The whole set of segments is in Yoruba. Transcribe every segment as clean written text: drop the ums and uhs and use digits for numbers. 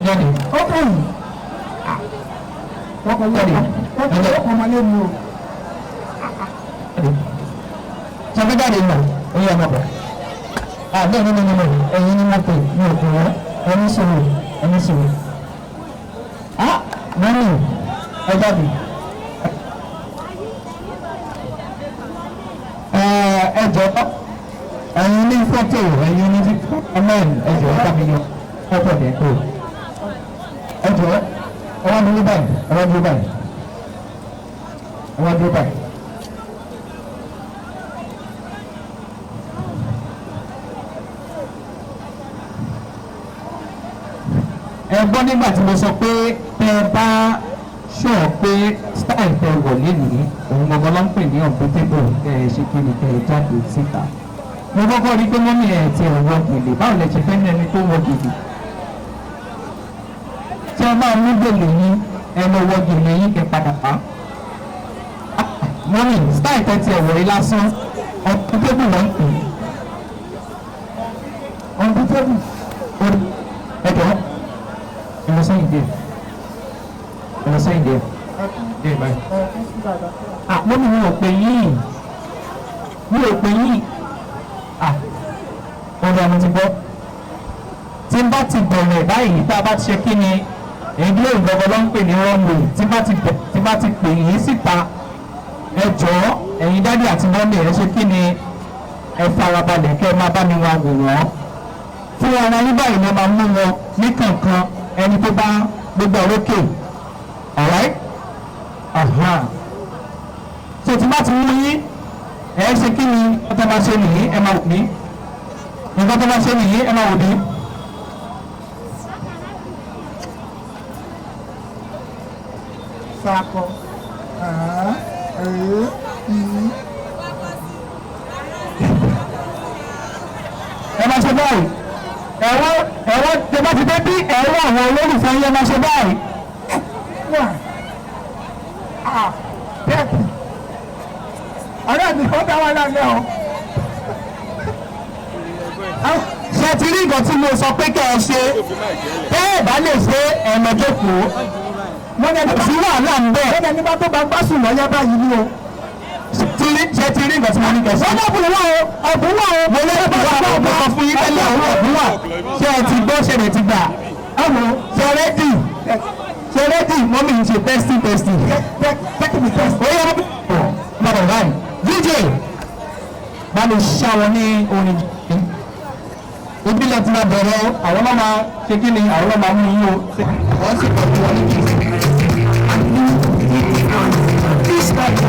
Jáde. Ó kàn yín. Wọ́n kọ́ Jáde. wọ́n kọ́ ọmọlé mi o. Sọfẹ́ jáde nà ó yẹ ọmọ bọ̀. Ah, no, no, no, no, no, ẹ̀yin ni mo pè, mi ò pè wọ́n, ẹni sọ̀rọ̀, ẹni sọ̀rọ̀. Ah, mọ́mí, ẹ jáde. Ẹ jọ̀ọ́, ẹ̀yin ní fọ́tò, ẹ̀yin ní amen, ẹ jọ̀ọ́ ẹ bá mi yọ fọ́tò ẹ̀ kó. Ẹ jọ̀ọ́, ẹ wá dúró báyìí, ẹ wá dúró báyìí, ẹ wá dúró báyìí. Ẹ gbọ́ nígbà tí mo sọ pé tẹ́ ẹ bá ṣọ̀ pé style tẹ́ wọ̀ lénìí, òun gangan ló ń pè ní unbeatable. Kẹ́ ẹ ṣe kí ni, kẹ́ ẹ jáde síta. Mo kọ́kọ́ rí pé mọ́mí ẹ̀ ti ẹ̀ wọ gèlè. Báwo lẹ ṣe fẹ́ ní ẹni tó wọ gèlè tí ẹ máa mú gèlè yín? Ẹ lọ wọ gèlè yín, kẹ́ padà pa. Mọ́mí, style tẹ́ ti ẹ̀ wọ̀ yìí lásán, unbeatable ló ń pè é, unbeatable. Ẹ jọ̀ọ́, ẹ lọ sẹ́yìn díẹ̀, ẹ lọ sẹ́yìn díẹ̀ díẹ̀ báyìí. Ah, mọ́mí, mi ò pè yín, mi ò pè yín. Ah, ọ̀dọ̀ mo ti gbọ́. Tí n bá ti bẹ̀rẹ̀ báyìí, tá a bá ti ṣe kí ni, èyí ló ń gbọ́gbọ́ ló ń pè ní runway. Tí n bá ti bẹ̀, tí n bá ti pè yín síta, ẹ jọ̀ọ́, ẹ̀yin daddy àti mummy, ẹ ṣe kí ni, ẹ farabalẹ̀ kẹ́ ẹ máa bá mi wá wò wọ́n fún ara yín báyìí. Ni máa mú wọn ní kankan, ẹni tó bá gbogbo orókè. Alright, aha. So tí bá ti mú yín, ẹ ṣe kí ni, nǹkan tó máa ṣe nìyí, ẹ máa wò mí. Nǹkan tó máa ṣe nìyí, ẹ máa wò mí. Sakọ. Ẹ̀ẹ́ ìyí. Ẹ máa ṣe báyìí. Ẹ̀wọ́n ẹ̀wọ́n, tẹ bá ti dé bí ẹ̀wọ́n àwọn olólùfẹ́ yẹn, máa ṣe báyìí. Wà. Ah, tẹ́ẹ̀kì. Ọ̀rẹ́ mi, ó dá wà lálẹ́ o. Ṣe ti rí nǹkan tí mo sọ pé kẹ́ ẹ ṣe? Tẹ́ ẹ bá lè ṣe, ẹ̀mẹ́jọ́kòó. Mo ní ẹni Kò sí wàhálà ń bẹ̀. Mo ní ẹni bá tó bá gbá sùn lọ́yẹ́ báyìí ni o. Ṣe ti rí nǹkan tí mo ní kẹ́ ṣe? Wọ́n bá bùrù wá o, ọ̀bùn wá o. Mo lé ìwà ọ̀bùn kan fún yín tẹ́lẹ̀, àwọn ọ̀bùn wà. Ṣé ẹ ti gbọ́? Ṣe lè ti gbà? Ẹ̀wọ̀n. Ṣe ready? Ṣe ready? Mọ́mí ń ṣe testing, testing. Tẹ́kì mi tẹ́sí. Ó yẹ bàbá báyìí. DJ, bá mi ṣá wọn ní orin yìí. Ìbílẹ̀ tí máa bẹ̀rẹ̀, àwọn náà máa ṣe kí ni, àwọn náà máa mú yín o. Wọ́n sì pọ̀ fún wọn ní kí. This life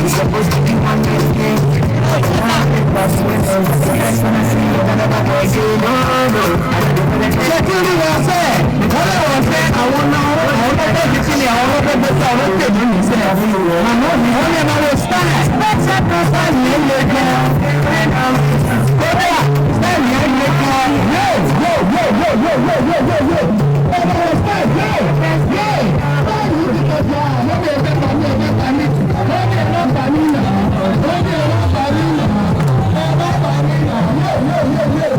is supposed to be one thing. Ṣé kí rí wọn fẹ́? Wọ́n lè wọ́n fẹ́ àwọn náà, àwọn náà fẹ́ fi kí ni, àwọn náà fẹ́ gbé sí àwọn tèmi ní sẹ́. Àmọ́ wọ́n lè máa wo style. Style yẹn lè gan. Kódà style yẹn lè gan. Yóò yóò yóò yóò yóò yóò yóò yóò yóò. Ẹ máa wo style yóò yóò. Style yìí ti kọjá. Lọ́bì ẹ̀fẹ́ pa mí, ẹ̀fẹ́ pa mí. Lọ́bì ẹ̀fẹ́ pa mí nà. Lọ́bì ẹ̀fẹ́ pa mí nà. Ẹ̀fẹ́ pa mí nà. Yóò yóò yóò yóò.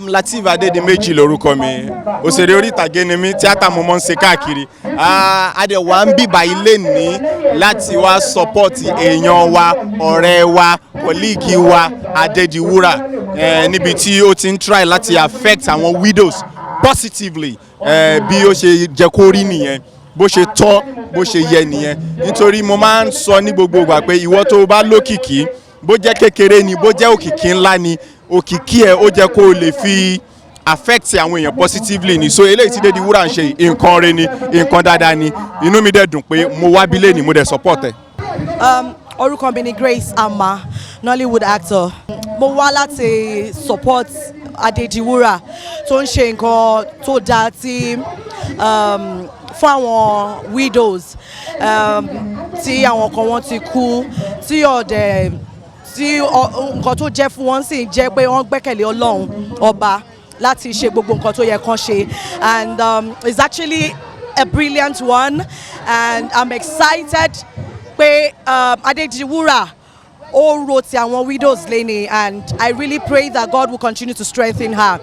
Lateef Adédìméjì lorúkọ mi. Òṣèré orí ìtàgé ni mí, tíátà mo mọ̀ ń ṣe káàkiri. A dẹ̀ wá ń bìbà ilé ní láti wá support èèyàn wa, ọ̀rẹ́ wa, colleague wa, Adédiwúrà, níbi tí ó ti ń try láti affect àwọn widows positively. Bí ó ṣe jẹ́ kó rí nìyẹn, bó ṣe tọ́, bó ṣe yẹ nìyẹn, nítorí mo máa ń sọ ní gbogbo ìgbà pé ìwọ tó o bá lókìkí, bó jẹ́ kékeré ni, bó jẹ́ òkìkí ńlá ni, òkìkí ẹ̀ ó jẹ́ kó o lè fi affect àwọn èèyàn positively ni. So eléyìí tí Dédiwúrà ń ṣe yìí, nǹkan re ni, nǹkan dáadáa ni. Inú mi dẹ̀ dùn pé mo wá bílẹ̀ ni mo dẹ̀ support ẹ̀. Orúkọ mi ni Grace Ama, Nollywood actor. Mo wá láti support Adédiwúrà tó ń ṣe nǹkan tó dáa tí fún àwọn widows tí àwọn kan wọn ti kú, tí ọ̀dẹ̀ tí nǹkan tó jẹ́ fún wọn sì jẹ́ pé wọ́n gbẹ́kẹ̀lé Ọlọ́run ọba láti ṣe gbogbo nǹkan tó yẹ kán ṣe. And it's actually a brilliant one, and I'm excited pé Adédiwúrà ó ro ti àwọn widows lẹ́ni, and I really pray that God will continue to strengthen her.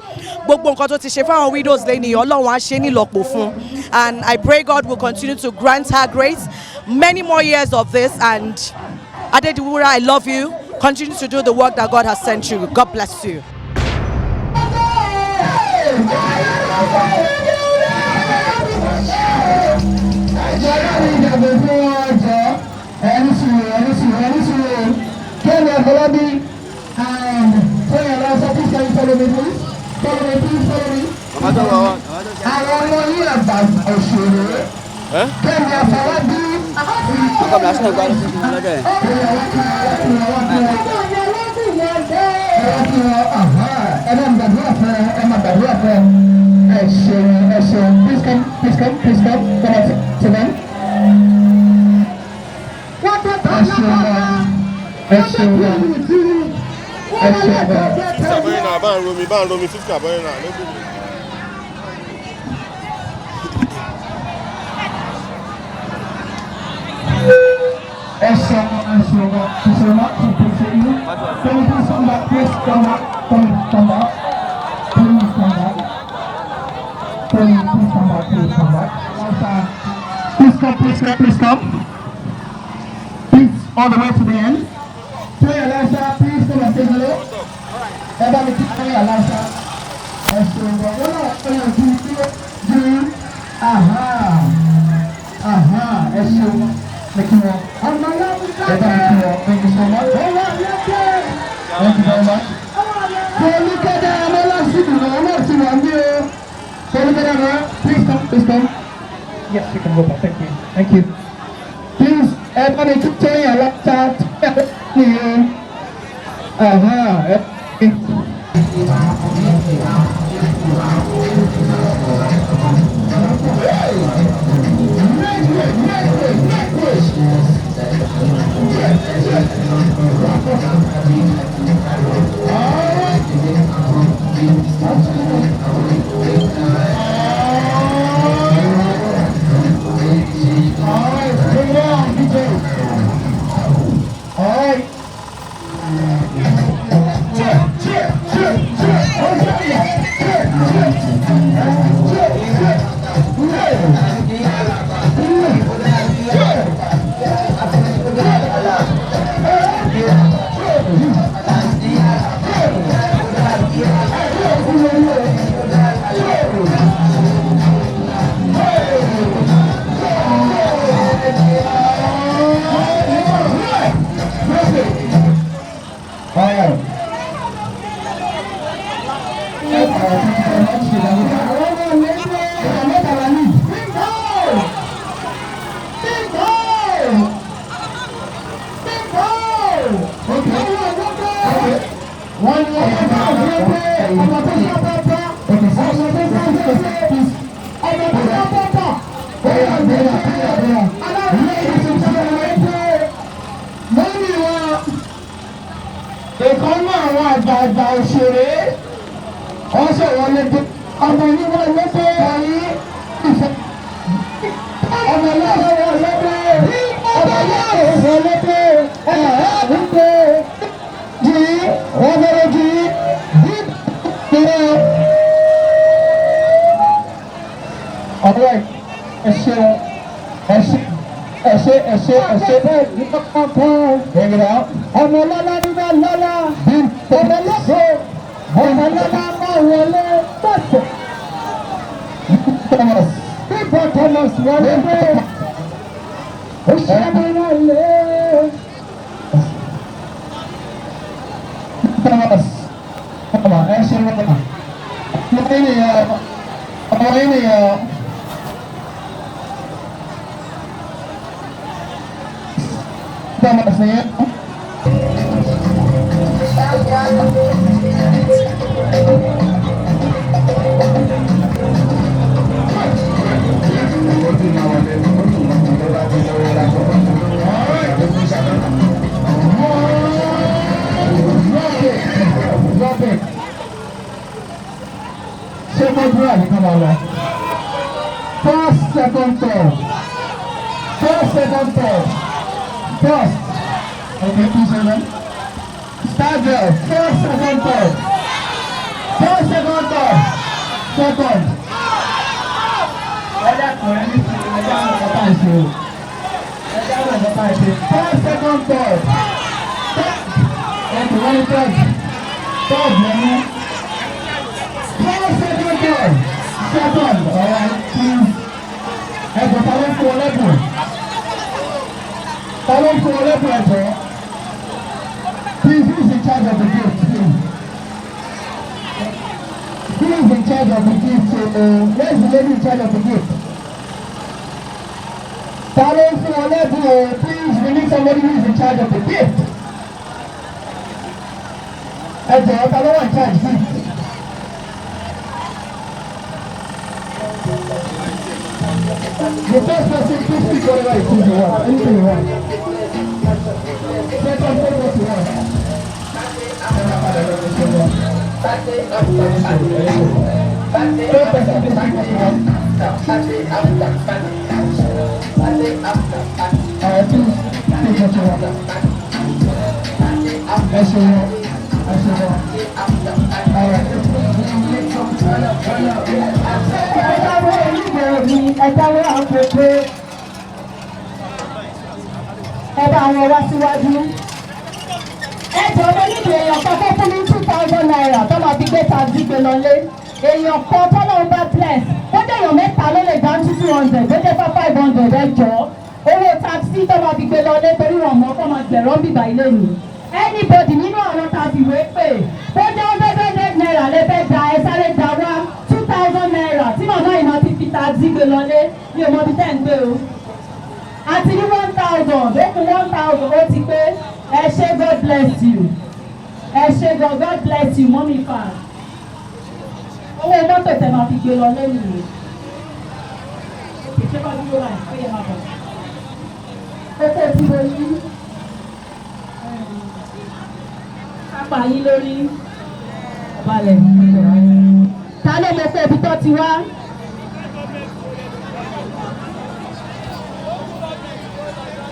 Gbogbo nǹkan tó ti ṣe fún àwọn widows lẹ́ni, Ọlọ́run á ṣe nílọ́pọ̀ fún, and I pray God will continue to grant her grace, many more years of this. And Adédiwúrà, I love you. Continue to do the work that God has sent you. God bless you. Kẹ́mi Afọlábí and Tóyìn Aláṣọ, please can you follow me, please? Follow me, please, follow me. Àwọn ọmọ yìí àgbà òṣèré. Kẹ́mi Afọlábí. Ọkọ mi lásìkò ìgbà lọ́sọ̀tún lọ́jọ́ yẹn. Ẹ máa gbàdúrà fún ẹ, ẹ máa gbàdúrà fún ẹ. Ẹ ṣeun, ẹ ṣeun. Please come, please come, please come. Come up to them. Ẹ ṣeun gan. Ẹ ṣeun gan. Ẹ ṣeun gan. Àbọ̀yìn náà bá ń romi, bá ń romi 50 àbọ̀yìn náà ló gbogbo. Ẹ ṣeun, ẹ ṣeun gan. Thank you so much. Appreciate you. Can you please come back? Please come back. Come, come back. Please come back. Please, please come back. Please come back. Please come, please come, please come. Please, all the way to the end. Toyin Aláṣà, please come and say hello. Ẹ bá mi kí Toyin Aláṣà. Ẹ ṣeun gan. Wọ́n náà wọ́n yàn ju ju aha aha. Ẹ ṣeun. Ẹ kí wọn. Ẹ bá mi kí wọn. Thank you so much. Thank you very much. Folúkẹ́dẹ́ Amọ́lásìdùnà Ọlọ́sìnà ní o. Folúkẹ́dẹ́ Amọ́lá, please come, please come. Yes, you can go back. Thank you. Thank you. Please, ẹ bá mi kí Tóyìn Aláṣà ní o. Aha, ẹ. All right, bring it on, DJ. All right. Check, check, check, check. Oh, yeah. Check, check, check, check. Yeah. All right. Ìkànnì àwọn àgbààgbà òṣèré wọ́n sọ̀rọ̀ lédè ọmọ oníwọ̀n lédè ẹ̀yìn ìfẹ́ ọmọ ọlọ́wọ́ lédè ọmọ ọlọ́wọ́ lédè ẹ̀ẹ́ wípé jí wọ́n fẹ́rẹ́ jí bí Ẹ ṣeun, ẹ ṣe, ẹ ṣe, ẹ ṣe, ẹ ṣe. Bring it out. Ọmọ lọ́lá nínú lọ́lá. Ọmọ lọ́kọ̀. Ọmọ lọ́lá máa wọlé pẹ̀sẹ̀. Thomas. Bíbọ̀ Thomas wọlé pé. Ó ṣe mí náà lé. Thomas. Ọmọ ẹ ṣe wọ́n. Ọmọ yín nìyẹn. Ọmọ yín nìyẹn. Thomas nìyẹn. Drop it. Drop it. Ṣé kó dúró àbí ká máa lọ? First, second, third. First, second, third. First. Okay, 2 7. Star girl. First, second, third. First, second, third. Second. Ẹ dákun, ẹ ní sùúrù, ẹ dáhùn ọ̀gá tá à ń ṣe o. Ẹ dáhùn ọ̀gá tá à ń ṣe. First, second, third. Third. Okay, wọ́n ní third. Third lẹ́nu. First, second, third. Second. Alright, please. Ẹ̀jọ̀, ta ló ń fún ọ lẹ́bùn? Ta ló ń fún ọ lẹ́bùn, ẹ̀jọ̀? Please, who is in charge of the gift, please? Who is in charge of the gift? So, where is the lady in charge of the gift? Ta ló ń fún ọ lẹ́bùn o? Please, we need somebody who is in charge of the gift. Ẹ̀jọ̀, ta ló wà in charge gift? The first person, please pick whatever it is you want. Anything you want. Second, take what you want. Third person, please pick what you want. Alright, please pick what you want. Ẹ ṣe wọn. Ẹ ṣe wọn. Alright. Ẹ̀dáwó oníbẹ̀rẹ̀ mi, ẹ̀dáwó àpèpè. Ẹ bá wọn wá síwájú. Ẹ jọ̀ọ́, mo nílò èèyàn kan tó fún mi ₦2,000 tó máa fi gbé taxi gbé lọlé. Èèyàn kan tọ́lọ́run bá bless. Ó jẹ́ èèyàn mẹ́ta ló lè dá 200, ó jẹ́ 500, ẹ jọ̀ọ́. Owó taxi tó máa fi gbé lọlé, torí wọn mọ̀ kó máa gbẹ̀rọ̀ ń bìbà ilé mi. Anybody nínú àwọn tá a fi wé pè, ó jẹ́ ₦100 lè fẹ́ da, ẹ sáré da wá ₦2,000 tí màmá yìí máa fi fi taxi gbé lọlé. Mi ò mọ ibi tẹ́ ń gbé o. Àti ní 1,000, ó kù 1,000, ó ti pé. Ẹ ṣé, God bless you. Ẹ ṣé God, God bless you, mummy fa. Owó mọ́tò tẹ̀ máa fi gbé lọ lẹ́yìn rẹ̀. Ṣé bá dúró báyìí? Ó yẹ máa bọ̀. Ó kó tí mo ní kápá yín lórí balẹ̀. Ta ló mọ pé ibi tó ti wá?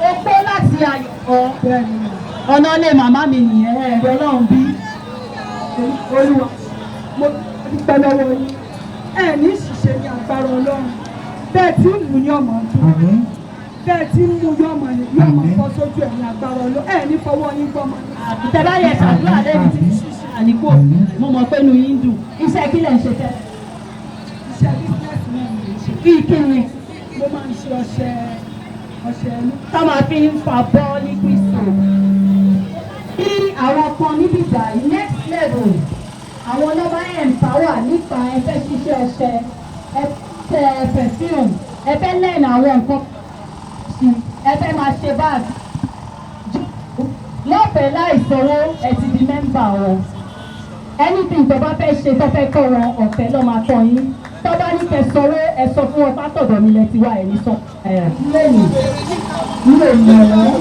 Opó láti Ayọ̀kọ́. Ọ̀nà ilé màmá mi nìyẹn, ẹ̀rọ Ọlọ́run bí. Olúwa, mo dúpẹ́ lọ́wọ́ yín. Ẹ ní ṣìṣe ní agbára Ọlọ́run. Bẹ́ẹ̀ tí ń mú ní ọmọ dùn, bẹ́ẹ̀ tí ń mú yọmọ ní yọmọ bọ́ sójú ẹ̀ ní agbára Ọlọ́run. Ẹ ní fọwọ́ yín gbọ́mọ ní. Tẹ bá yẹ ṣàdúrà lẹ́yìn tí àníkò, mo mọ̀ pé inú yín dùn. Iṣẹ́ kí lẹ̀ ń ṣe tẹ́? Iṣẹ́ business náà ni mo ṣe. Bí kí ni? Mo máa ń ṣe ọṣẹ, ọṣẹ ẹnu. Tá máa fi ń fa bọ́ liquid soap. Bí àwọn kan níbí báyìí, next level, àwọn lọ́ba empower nípa ẹ fẹ́ ṣiṣẹ́ ọṣẹ, ẹ fẹ́ perfume, ẹ fẹ́ learn àwọn nǹkan sí, ẹ fẹ́ máa ṣe bag lọ́fẹ̀ẹ́ láì sanwó. Ẹ ti di member wọn. Anything tó bá fẹ́ ṣe, tó fẹ́ kọ́ wọn, ọ̀fẹ́ ló máa kọ́ yín. Tó bá ní kẹ́ sanwó, ẹ sọ fún wọn pátọ̀dọ̀ mi lẹ ti wá, ẹ̀ ní sọ. Lẹ́yìn mi ò mọ̀ wọ́n,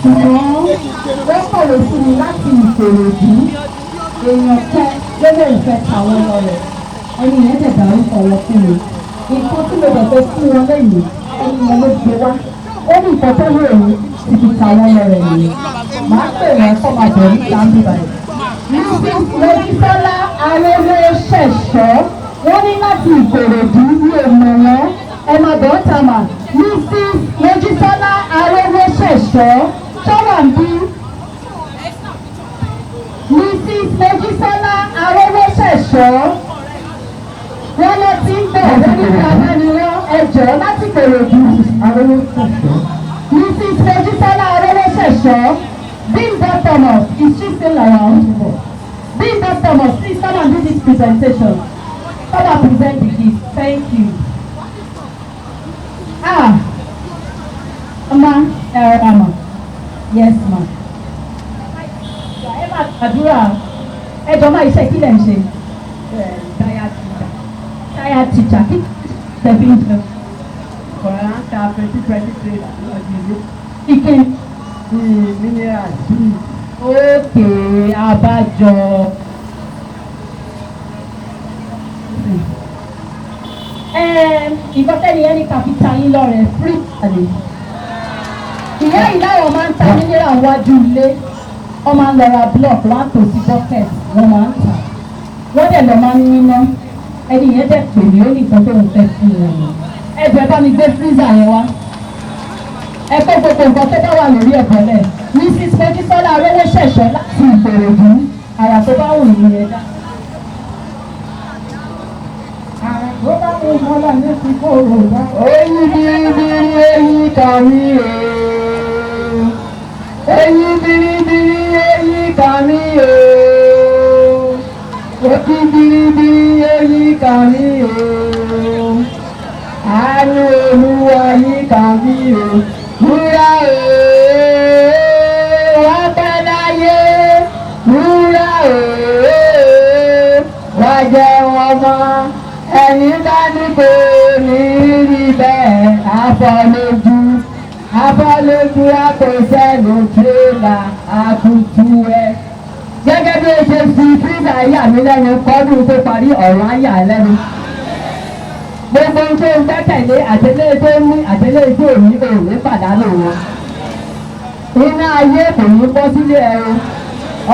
ṣùgbọ́n wọ́n kọ̀wé sí mi láti Ìkòròdú. Èèyàn kan lọ́wọ́ ìfẹ́ tàwọn lọ rẹ̀, ẹni yẹn dẹ̀ dárúkọ wọn fún mi. Nǹkan tí mo bẹ̀ fẹ́ fún wọn lẹ́yìn, ẹni yẹn ló gbé wá. Ó ní nǹkan tó wù òun ti fi tàwọn lọ rẹ̀ nìyẹn. Màá pè wọ́n kọ́ máa bọ̀ níta ń bíbá yìí. Mrs. Mojísọ́lá Arówó Ṣẹ̀ṣọ́, wọ́n ní láti Ìkòròdú, ní òmò wọn. Ẹ Máa bọ̀ ń ta mà. Mrs. Mojísọ́lá Arówóṣẹ̀ṣọ́ ṣọ́wà ń bí. Mrs. Mojísọ́lá Arówóṣẹ̀ṣọ́, wọ́n lọ ti ń bọ̀, wọ́n ní bàbá ni wọ́n. Ẹ jọ̀ọ́, láti Ìkòròdú. Mrs. Mojísọ́lá Arówóṣẹ̀ṣọ́. Bimbo Thomas, is she still around? Bimbo Thomas, please come and do this presentation. Come and present the gift. Thank you. Ah, ma, ẹ ma, yes ma. Ẹ máa gbàdúrà. Ẹ jọ máa, iṣẹ́ kí lẹ̀ ń ṣe? Diet teacher. Diet teacher, kí lẹ̀ fi ń jẹun? Kọ̀ọ̀rọ̀ ń ta pẹ̀tí pẹ̀tí trailer lọ́jọ́ ilé. Ike. Bíi mineral bíi. Ókè abájọ. Nǹkan tẹ́ni ẹni kàfíta yín lọ́rẹ̀, free ni. Ìyá yìí láwọn máa ń ta mineral wájú ilé. Wọ́n máa ń lọ ra block, wọ́n á tò sí bucket, wọ́n máa ń tà. Wọ́n dẹ̀ lọ máa ń níná. Ẹni yẹn dẹ̀ pè mí, ó ní nǹkan tó ń fẹ́ fún wọn. Ẹ jọ̀ọ́, ẹ bá mi gbé freezer yẹn wá. Ẹ kó gbogbo nǹkan tó bá wà lórí ẹ̀bọ̀lẹ̀. Mrs. Mojísọ́lá Arówóṣẹ̀ṣọ́ láti Ìkòròdú, àrà tó bá wù yín ẹ dá. Àrà tó bá wù mọ́lá ní ti kóró bá. Eyín biribiri eyín kà mí o. Eyín biribiri eyín kà mí o. Òkì biribiri eyín kà mí o. Àánú Olúwa yín kà mí o. Wúrà o, wá pẹ́ láyé. Wúrà o, wá jẹun ọmọ. Ẹni bá ní kò ní rí bẹ́ẹ̀, afọlójú afọlójú àpèsẹ́nu tírélà àtútù ẹ. Gẹ́gẹ́ bí ó ṣe fi freezer yà mí lẹ́nu, kọ́dún tó parí ọ̀rọ̀ á yà á lẹ́nu. Gbogbo ohun tó ń gbẹ́kẹ̀lé, àtẹlé tó ń ní, àtẹlé tó ní, òní pàdánù wọn. Iná ayé kò ní bọ́ sílé ẹ o.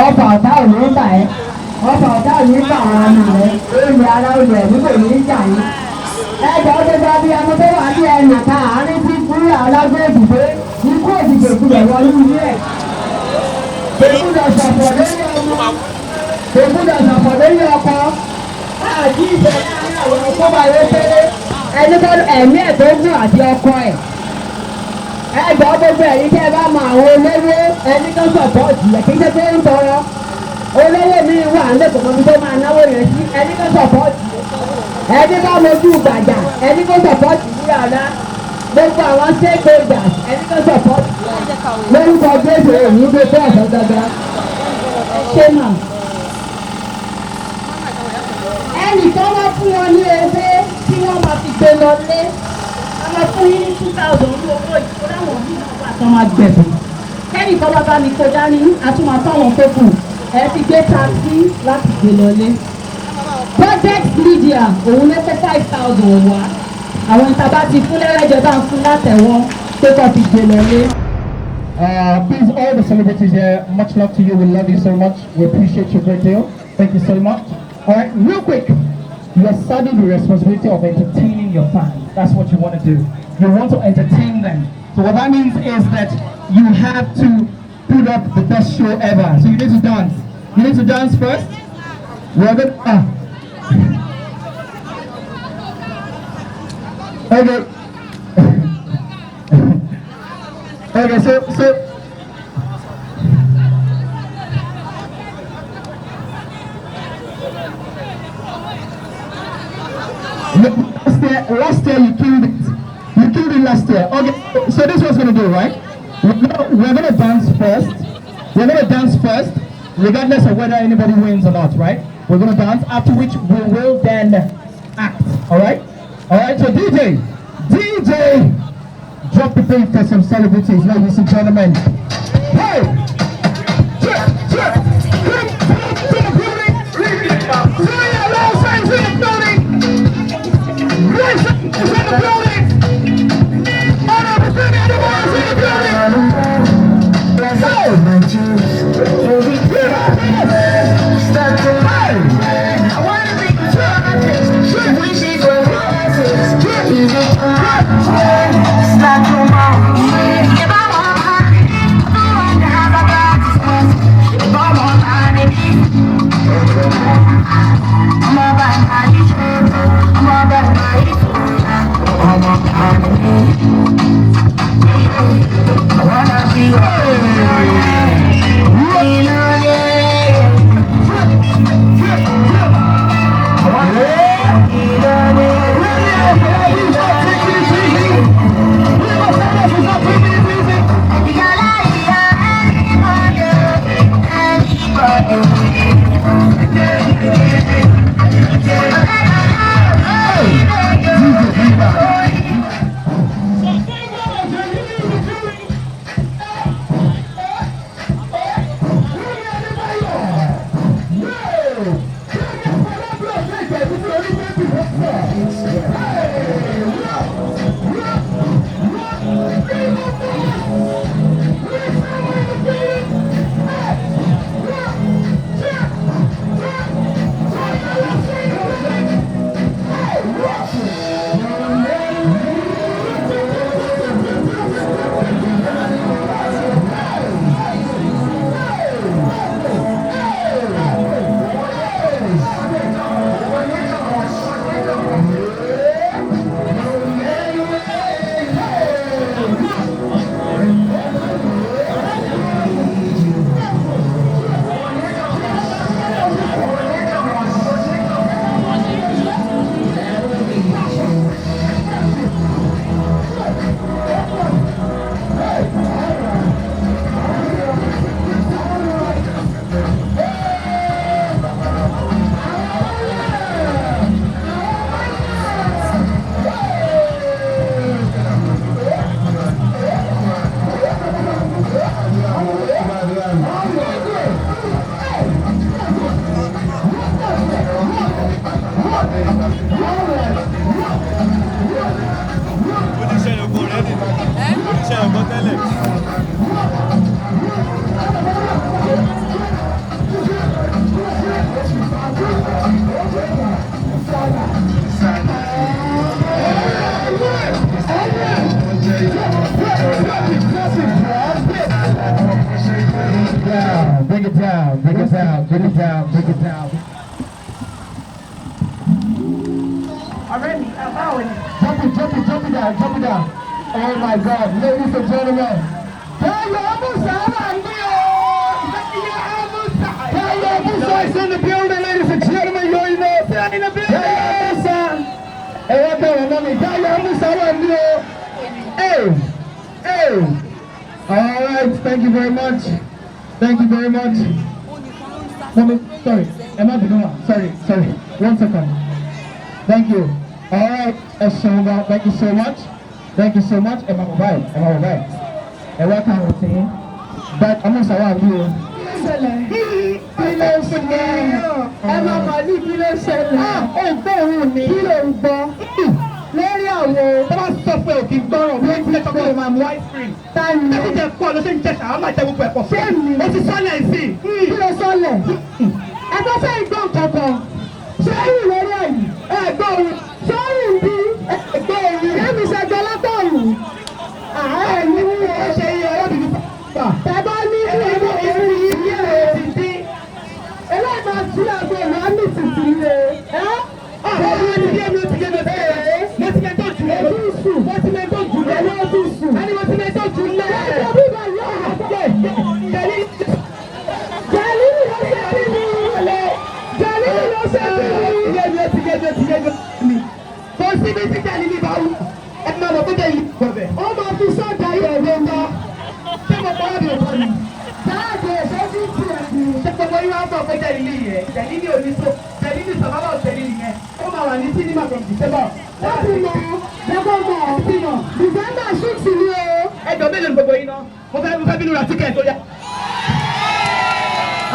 Ọfà ọ̀tá ò ní bà ẹ́, ọfà ọ̀tá ò ní bà àwọn ọmọ rẹ. Olè ara, olè ẹ̀mí kò ní jà yín. Ẹjọ́ tó bá bí ẹmu tó wà ní ẹnì kan àárín tí kúrò alágbèbí pé ikú òjijì òkúlẹ̀ wọnú ilé ẹ̀. Kò gbúdọ̀ ṣọ̀fọ̀ lórí ọmọ, kò gbúdọ̀ ṣọ̀fọ̀ lórí ọkọ. Àti ìfẹ́ láàárín àwọn ọkọ bá yẹ pé ẹni tó ẹ̀mí ẹ̀ tó gùn àti ọkọ ẹ̀. Ẹjọ́, gbogbo ẹ̀yin tẹ́ ẹ bá mọ àwọn olówó, ẹni tó support ẹ̀, kì í ṣe pé ń tọrọ. Olówó mi wà ń lẹ́kọ̀ọ́ mọ́bí tó máa náwó yẹn sí, ẹni tó support, ẹni bá mojú gbàjà, ẹni tó support wúrà ọ̀la. Gbogbo àwọn stakeholders, ẹni tó support, lórúkọ Jésù, èyí gbé bẹ́ẹ̀ sọ dandan. Ṣé mà ẹnìkan wá fún wọn ní ewé tí wọ́n máa fi gbé lọ lé. A máa fún yín ní 2,000 ní owó ìkó láwọn míì náà wà tán máa gbẹ̀bùn. Kẹ́nìkan wá bá mi kó dání, a tún máa fáwọn tó kù. Ẹ fi gbé taxi láti gbé lọ lé. Project Media, òun ló kó 5,000 wá. Àwọn ìta bá ti fún lẹ́rẹ́jẹ, bá ń fún látẹ̀wọ́ pé kó fi gbé lọ lé. Please, all the celebrities here, much love to you. We love you so much. We appreciate you a great deal. Thank you so much. All right, real quick, you are saddled with the responsibility of entertaining your fans. That's what you want to do. You want to entertain them. So what that means is that you have to put up the best show ever. So you need to dance. You need to dance first. We're gonna. Okay. Okay, so last year you killed it. You killed it last year. Okay, so this is what's gonna do, right? We're gonna dance first. We're gonna dance first, regardless of whether anybody wins or not, right? We're gonna dance, after which we will then act. All right? All right, so DJ, DJ, drop the beat for some celebrities, ladies and gentlemen. Hey! Check, check. Come to the building. Julia Lawson's in the building. Grace is in the building. Honorable Femi Adebayo's in the building. Go! Hey! Check, check, check, check. Break it down, break it down, break it down, break it down. Ọ̀rẹ́ mi, báwo ni? Jump it, jump it, jump it down, jump it down. Oh my God, ladies and gentlemen. Dayo Amusa wà ní o. Dayo Amusa is in the building, ladies and gentlemen. You already know. In the building. Dayo Amusa. Ẹ wá bẹ̀rẹ̀ náà ni. Dayo Amusa wà ní o. Hey, hey. All right, thank you very much. Thank you very much. Mommy, sorry, ẹ má bínú wa. Sorry, sorry. One second. Thank you. All right, ẹ ṣeun gan. Thank you so much. Thank you so much. Ẹ máa bọ̀ báyìí. Ẹ máa bọ̀ báyìí. Ẹ wá káwọn ti yín. But Amusa wà ní o. Ṣẹlẹ̀. Kí ló ṣẹlẹ̀? Ẹ máa màálù, kí ló ṣẹlẹ̀? Ó ń gbọ́ òun mi. Kí ló ń gbọ́? Lórí àwọn Tó bá sọ pé òkè gbọ́rọ̀, wọ́n ti lẹ́tọ̀ pé o máa mú ice cream. tani. Ẹ ti jẹ pọ̀ ló ṣe ń jẹ ṣàwọn máa jẹ gbogbo ẹ̀pọ̀. Ṣé mi? O ti sọ́lẹ̀ sí. Kí ló sọlẹ̀? Ẹ tó ṣe ìgbọ́n kankan. Ṣé ìrìn lórí ẹ̀yìn? Ẹ gbọ́ òun. Ṣé ìrìn bí? Ẹ gbọ́ òun. Èmi ṣe gbọ́ látọ̀run. Ààrẹ ní Ẹ ṣe iye ọlọ́dún fà. Tẹ̀bá ní ìlú ìlú yìí ẹ̀ ti dín. Eléyìí máa tú àgbo ìlú tìtì rẹ̀. Ẹ́ Ọ̀rọ̀ mi ti yé mi, ó ti yé mi, ó ti yé mi. Mo ti mẹ́ tó jù lọ. Èmi sùn. Mo ti mẹ́ tó jù lọ. Èmi ó ti sùn. Ẹni mo ti mẹ́ tó jù lọ. Ẹjọ́ bíbá yóò hà jẹ́. Jẹ̀lílì ló ṣe bí mi. Jẹ̀lílì ló ṣe bí mi. Yé mi, ó ti yé mi, ó ti yé mi. Kò síbi tí Jẹ̀lílì bá wù. Ẹ máa mọ̀ pé Jẹ̀lílì kò bẹ̀. Ó máa fi sọ́jà yẹ̀ ló lọ. Ṣé mo pọ̀ ọ́ mi ò pọ̀ ni? Táàgì ẹ̀ṣọ́ sí tiẹ̀ ni. Ṣé gbogbo yín wá mọ̀ pé Jẹ̀lílì yẹn? Jẹ̀lílì ò ní so. Jẹ̀lílì survival of Jẹ̀lílì yẹn. Ó máa wà ní cinema from December. Wọ́n ti mọ̀ jẹ́kọ̀ mọ̀. December 6 ni o. Ẹ jọ mélòó ni gbogbo yín náà? Mo fẹ́ bínú ra tíkẹ̀tì ó yá.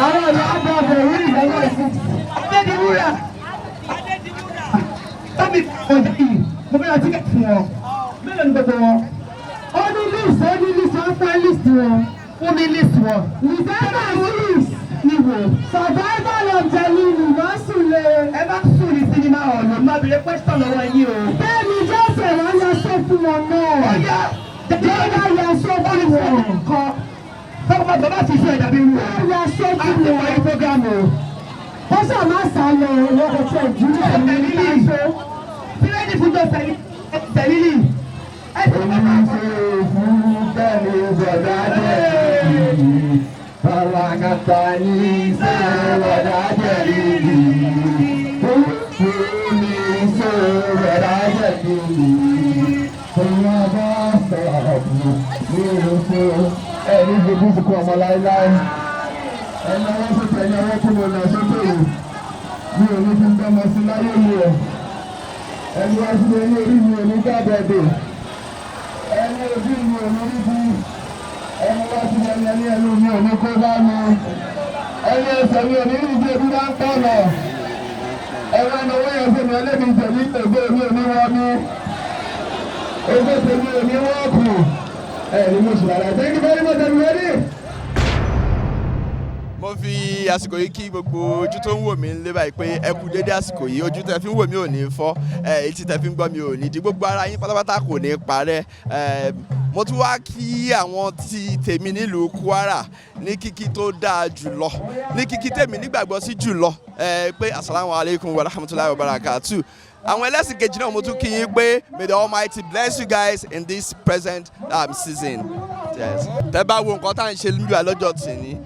Àwọn ọ̀rọ̀ àgbà ọ̀bẹ̀rẹ̀ ní December 6. Adédiwúrà. Adédiwúrà. Bámi ọjà yìí, mo fẹ́ ra tíkẹ̀tì fún wọn. Mélòó ni gbogbo wọn? Ó ní list, ó ní list, ó fẹ́ list wọn. Fún mi list wọn. December 6 Ní wo? Survival of Jẹ̀lílì má sùn lé. Ẹ bá sùn ní cinema hall, mo máa bèrè question lọ́wọ́ yín o. Bẹ́ẹ̀ni Jọ́sẹ̀ wọ́n yọ sọ fún wọn náà. Ó yá. Jọ́dá yọ sọ fún wọn. Kọ́. Sọ́kùnrin bàbá ti sọ ìdàbí wù. Wọ́n yọ sọ A fún ti wọn. wáyé program o. Ó sà má sá lọ wọ́n kò tẹ̀ jùlọ ní ìṣó. Sílẹ̀dì fún jọ Jẹ̀lílì. Ẹ ti Ẹni fojú sunkún ọmọ láéláé. Ẹni ọwọ́ sókè, ẹni ọwọ́ tí mo nà sókè yìí. Mi ò ní fi gbọ́mọ sí láyé mi o. Ẹni wá sí mi ní orí mi ò ní gbàgbọ́dọ̀. Ẹni ojú mi ò ní rí bí. Ẹni wá sí mi ẹni ẹnu mi ò ní kó bá mi. Ẹni ẹsẹ̀ mi ò ní rí bí ebi bá ń pọ̀ lọ. Ẹ̀rọ ìnáwó yẹn fún mi ẹlẹ́bi tẹ̀lé ògbó mi ò ní wọ́n mi. Ògbó tèmi ò ní wọ́n kù. Ẹ ní mo ṣùgbọ́n àlàyé. Thank you very much, everybody. Mo fi àsìkò yìí kí gbogbo ojú tó ń wò mí nílé báyìí pé ẹ kú dédé àsìkò yìí. Ojú tẹ fi ń wò mí ò ní fọ́ ẹ, etí tẹ fi ń gbọ́ mi ò ní di, gbogbo ara yín pátápátá kò ní parẹ́. Ẹ mo tún wá kí àwọn tí tèmi nílùú Kwara ní kíkí tó dáa jùlọ, ní kíkí tèmi nígbàgbọ́ sí jùlọ ẹ pé asalaamu alaykum wa rahmatulahi wa barakatu. Àwọn ẹlẹ́sìn kejì náà, mo tún kí yín pé may the Almighty bless you guys in this present season. Yes. Tẹ́ bá wo nǹkan tá à ń ṣe níbi àlọ́jọ́ tìní,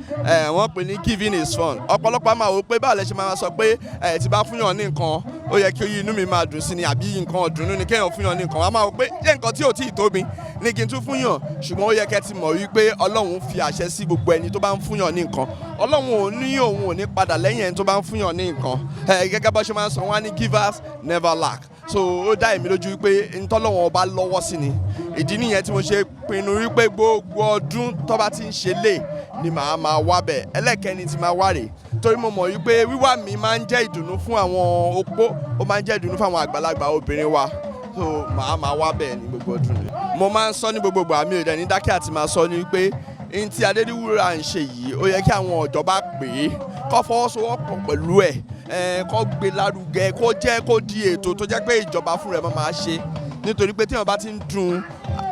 wọ́n pè ní giving is fun. Ọ̀pọ̀lọpọ̀ máa wò pé báwo lẹ ṣe máa sọ pé ẹ ti bá fúnyàn ní nǹkan, ó yẹ kí inú mi máa dùn sí ni, àbí nǹkan ọ̀dùnnú ni kéèyàn fúnyàn ní nǹkan? Wọ́n máa wò pé jẹ́ nǹkan tí ò tí ì tóbi ní kí n tún fúnyàn, ṣùgbọ́n ó yẹ kẹ́ ti mọ̀ wípé Ọlọ́run fi àṣẹ sí gbogbo ẹni tó bá ń fúnyàn ní nǹkan. Ọlọ́run ò ní òun ò ní padà lẹ́yìn ẹni tó bá ń fúnyàn ní nǹkan. Gẹ́gẹ́ bá ṣe máa ń sọ, wọ́n á ní givers never lack. So ó dá èmi lójú wípé ntọ́lọ́wọ́n ọba lọ́wọ́ sí ni. Ìdí nìyẹn tí mo ṣe pinnu wípé gbogbo ọdún tó bá ti ń ṣe lè ni màá máa wá bẹ̀. Ẹlẹ́kẹ́ni ti máa wá rè, torí mo mọ̀ wípé wíwá mi máa ń jẹ́ ìdùnnú fún àwọn opó, ó máa ń jẹ́ ìdùnnú fún àwọn àgbàlagbà obìnrin wa, so màá máa wá bẹ̀ ní gbogbo ọdún ni. Mo máa ń sọ ní gbogbo ìgbà, mi ò dẹ̀ ní dákẹ́ àti máa sọ ní wípé n tí Adédìwúrà ń ṣe yìí, ó yẹ kí àwọn ìjọba pè é, kó fọwọ́sowọ́pọ̀ pẹ̀lú ẹ̀, kó gbé lárugẹ, kó jẹ́ kó di ètò tó jẹ́ pé ìjọba fúnra ẹ̀ máa ṣe, nítorí pé téèyàn bá ti ń dùn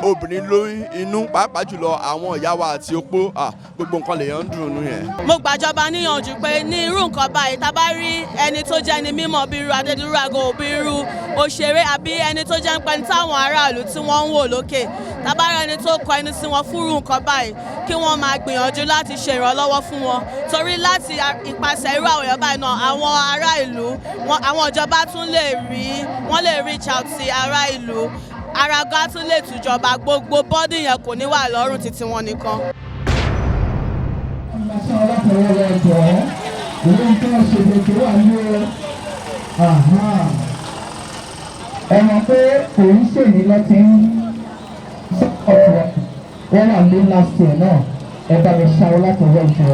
obìnrin lóyún inú, pàápàá jùlọ àwọn ìyá wa àti opó, gbogbo nǹkan lèèyàn ń dùn inú yẹn. Mo gbàjọba níyànjú pé ní irú nǹkan báyìí, tá a bá rí ẹni tó jẹ́ ní mímọ̀ bí irú Adédìwúrà gan, bí irú òṣèré àbí ẹni tó jẹ́ ń pẹ́ni táwọn aráàlú tí wọ́n ń wò lókè, tá a bá rí ẹni tó kọ ẹni sí wọn fúrú nǹkan báyìí, kí wọ́n máa gbìyànjú láti ṣe ìrànlọ́wọ́ fún wọn, torí láti ìpasẹ̀ irú àwọn èèyàn báyìí náà, àwọn ará ìlú, àwọn ìjọba tún lè rí, wọ́n lè reach out sí ará ìlú, ara gan tún lè tùjọba, gbogbo burden yẹn kò ní wà lọ́rùn títí wọn nìkan. Ìlàsàn alákọ̀ọ́wọ́ rẹ̀ jọ ìwé nǹkan ṣètò wà ní o. Ẹ mọ̀ pé kò ń ṣèyí lọ ti ń ọ̀tún wọ́n wà ní last year náà. Ẹ bá mi ṣáwọ́ láti wọ́ ìjọ,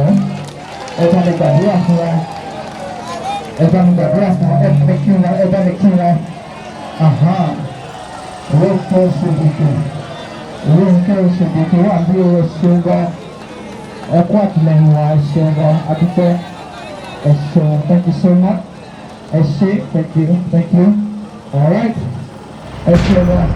ẹ bá mi gbàdúrà fún wa, ẹ bá mi gbàdúrà fún wa, ẹ bá mi kí wọn, ẹ bá mi kí wọn. Ìwé nǹkan ṣètò, ìwé nǹkan ṣètò wà bí o ṣeun gan. Ẹ kú àtìlẹ́yìn wa, ẹ ṣeun gan, adúpẹ́, ẹ ṣeun. Thank you so much. Ẹ ṣé, thank you, thank you. All right, ẹ ṣeun gan.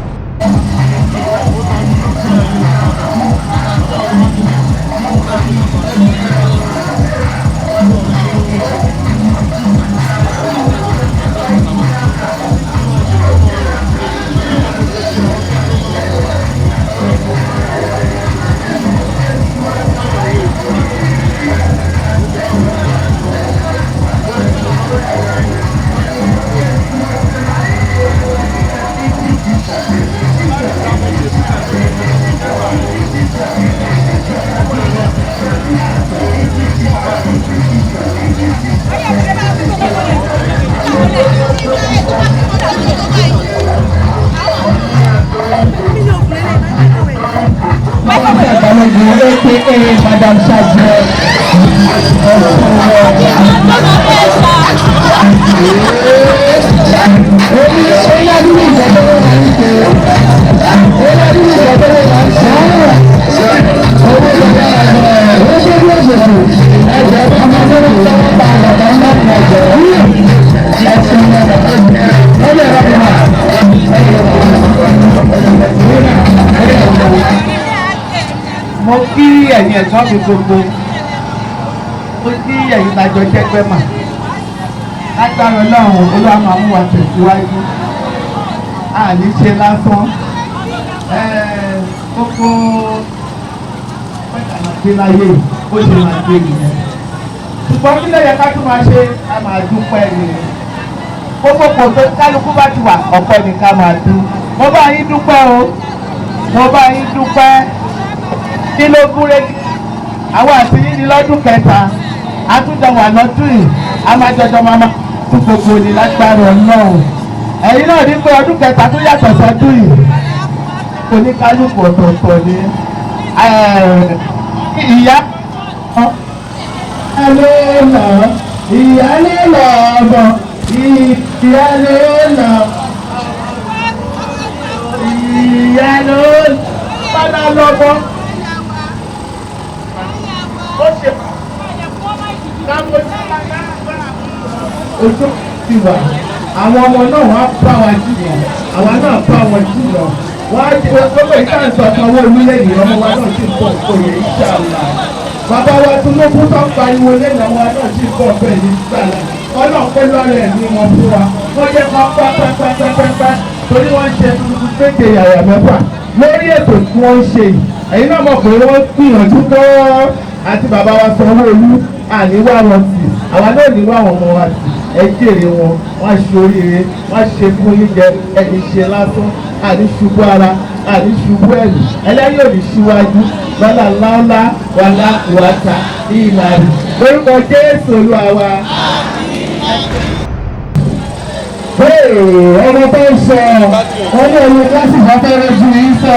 Balógun, aka Madam Sajẹ. Oní ìjọba máa ń ṣe. Oní ìjọba máa ń ṣe. Owó ìjọba ó ṣe bí òṣèlú. Ẹ̀jẹ̀ ọmọ tó ń sọ pa bàbá ńlá ní ẹ̀jẹ̀. Ẹ̀sìn ọ̀dọ̀ ẹ̀rọ Mo kí ẹ̀yin ẹ̀gbọ́n mi gbogbo, mo kí ẹ̀yin lájọ jẹ́gbẹ́ mà. Lágbára Ọlọ́run, Olúwa máa mú wa tẹ̀síwájú, a ní ṣe lásán. Gbogbo pẹ́ẹ́tà máa gbé láyé bó ṣe máa gbé nìyẹn, ṣùgbọ́n kí ló yẹ ká tún máa ṣe? Ká máa dúpẹ́ ni. Gbogbo kò tó kálukú bá ti wà, ọpẹ́ ni ká máa dú. Mo bá yín dúpẹ́ o, mo bá yín dúpẹ́. Kí ló gúnrégé àwọn àti yín ní lọ́dún kẹta àtúnjọ wà lọ́dún yìí, a máa jọjọ máa tún gbogbo ní lágbára Ọlọ́run. Ẹ̀yin náà ní pé ọdún kẹta tó yàtọ̀ sọ́dún yìí, oníkálukú ọ̀tọ̀ọ̀tọ̀ ni ìyá ló lọ, ìyá ló lọ ọmọ ìyá. Ìyá ló lọ. Ìyá ló padà lọ́bọ̀. Ó ṣe ojú ti wà. Àwọn ọmọ náà wá bá wa jìnnà. Àwa náà bá wọn jìnnà. Wọ́n á jẹ́ gbogbo ìtàǹsọ̀ kan owó orílẹ̀-èdè ọmọ wa náà sì pọ̀ òye ìṣàlà. Bàbá wa Tinubu tó ń pariwo lẹ́nu àwọn náà sì pọ̀ bẹ́ẹ̀ ní ìṣàlà. Ọlọ́run pé lọ́rọ̀ ẹ̀mí wọn fún wa. Wọ́n jẹ́ kó pẹ́pẹ́pẹ́pẹ́pẹ́ torí wọ́n ń ṣe tuntun méje yàyà mẹ́fà lórí ètò tí wọ́n ń ṣe yìí. Ẹ̀yin náà mọ̀ pé wọ́n gbìyànjú gan-an àti bàbá wa Sanwó-Olú àníwá wọn tì àwa náà níwá àwọn ọmọ wa tì ẹ jèrè wọn wọ́n á ṣe oríire wọ́n á ṣe fún yín jẹ ẹni ṣe lásán àní ṣubú ara àní ṣubú ẹ̀mí ẹlẹ́yìn òní ṣíwájú lọ́lá ńláńlá wà láwùwàtà ní ìlànà lórúkọ Jésù Olúwa wa. Ọmọ tó ń sọ ọmọ ìlú kíláàsì bá fẹ́rẹ́ ju yín sọ.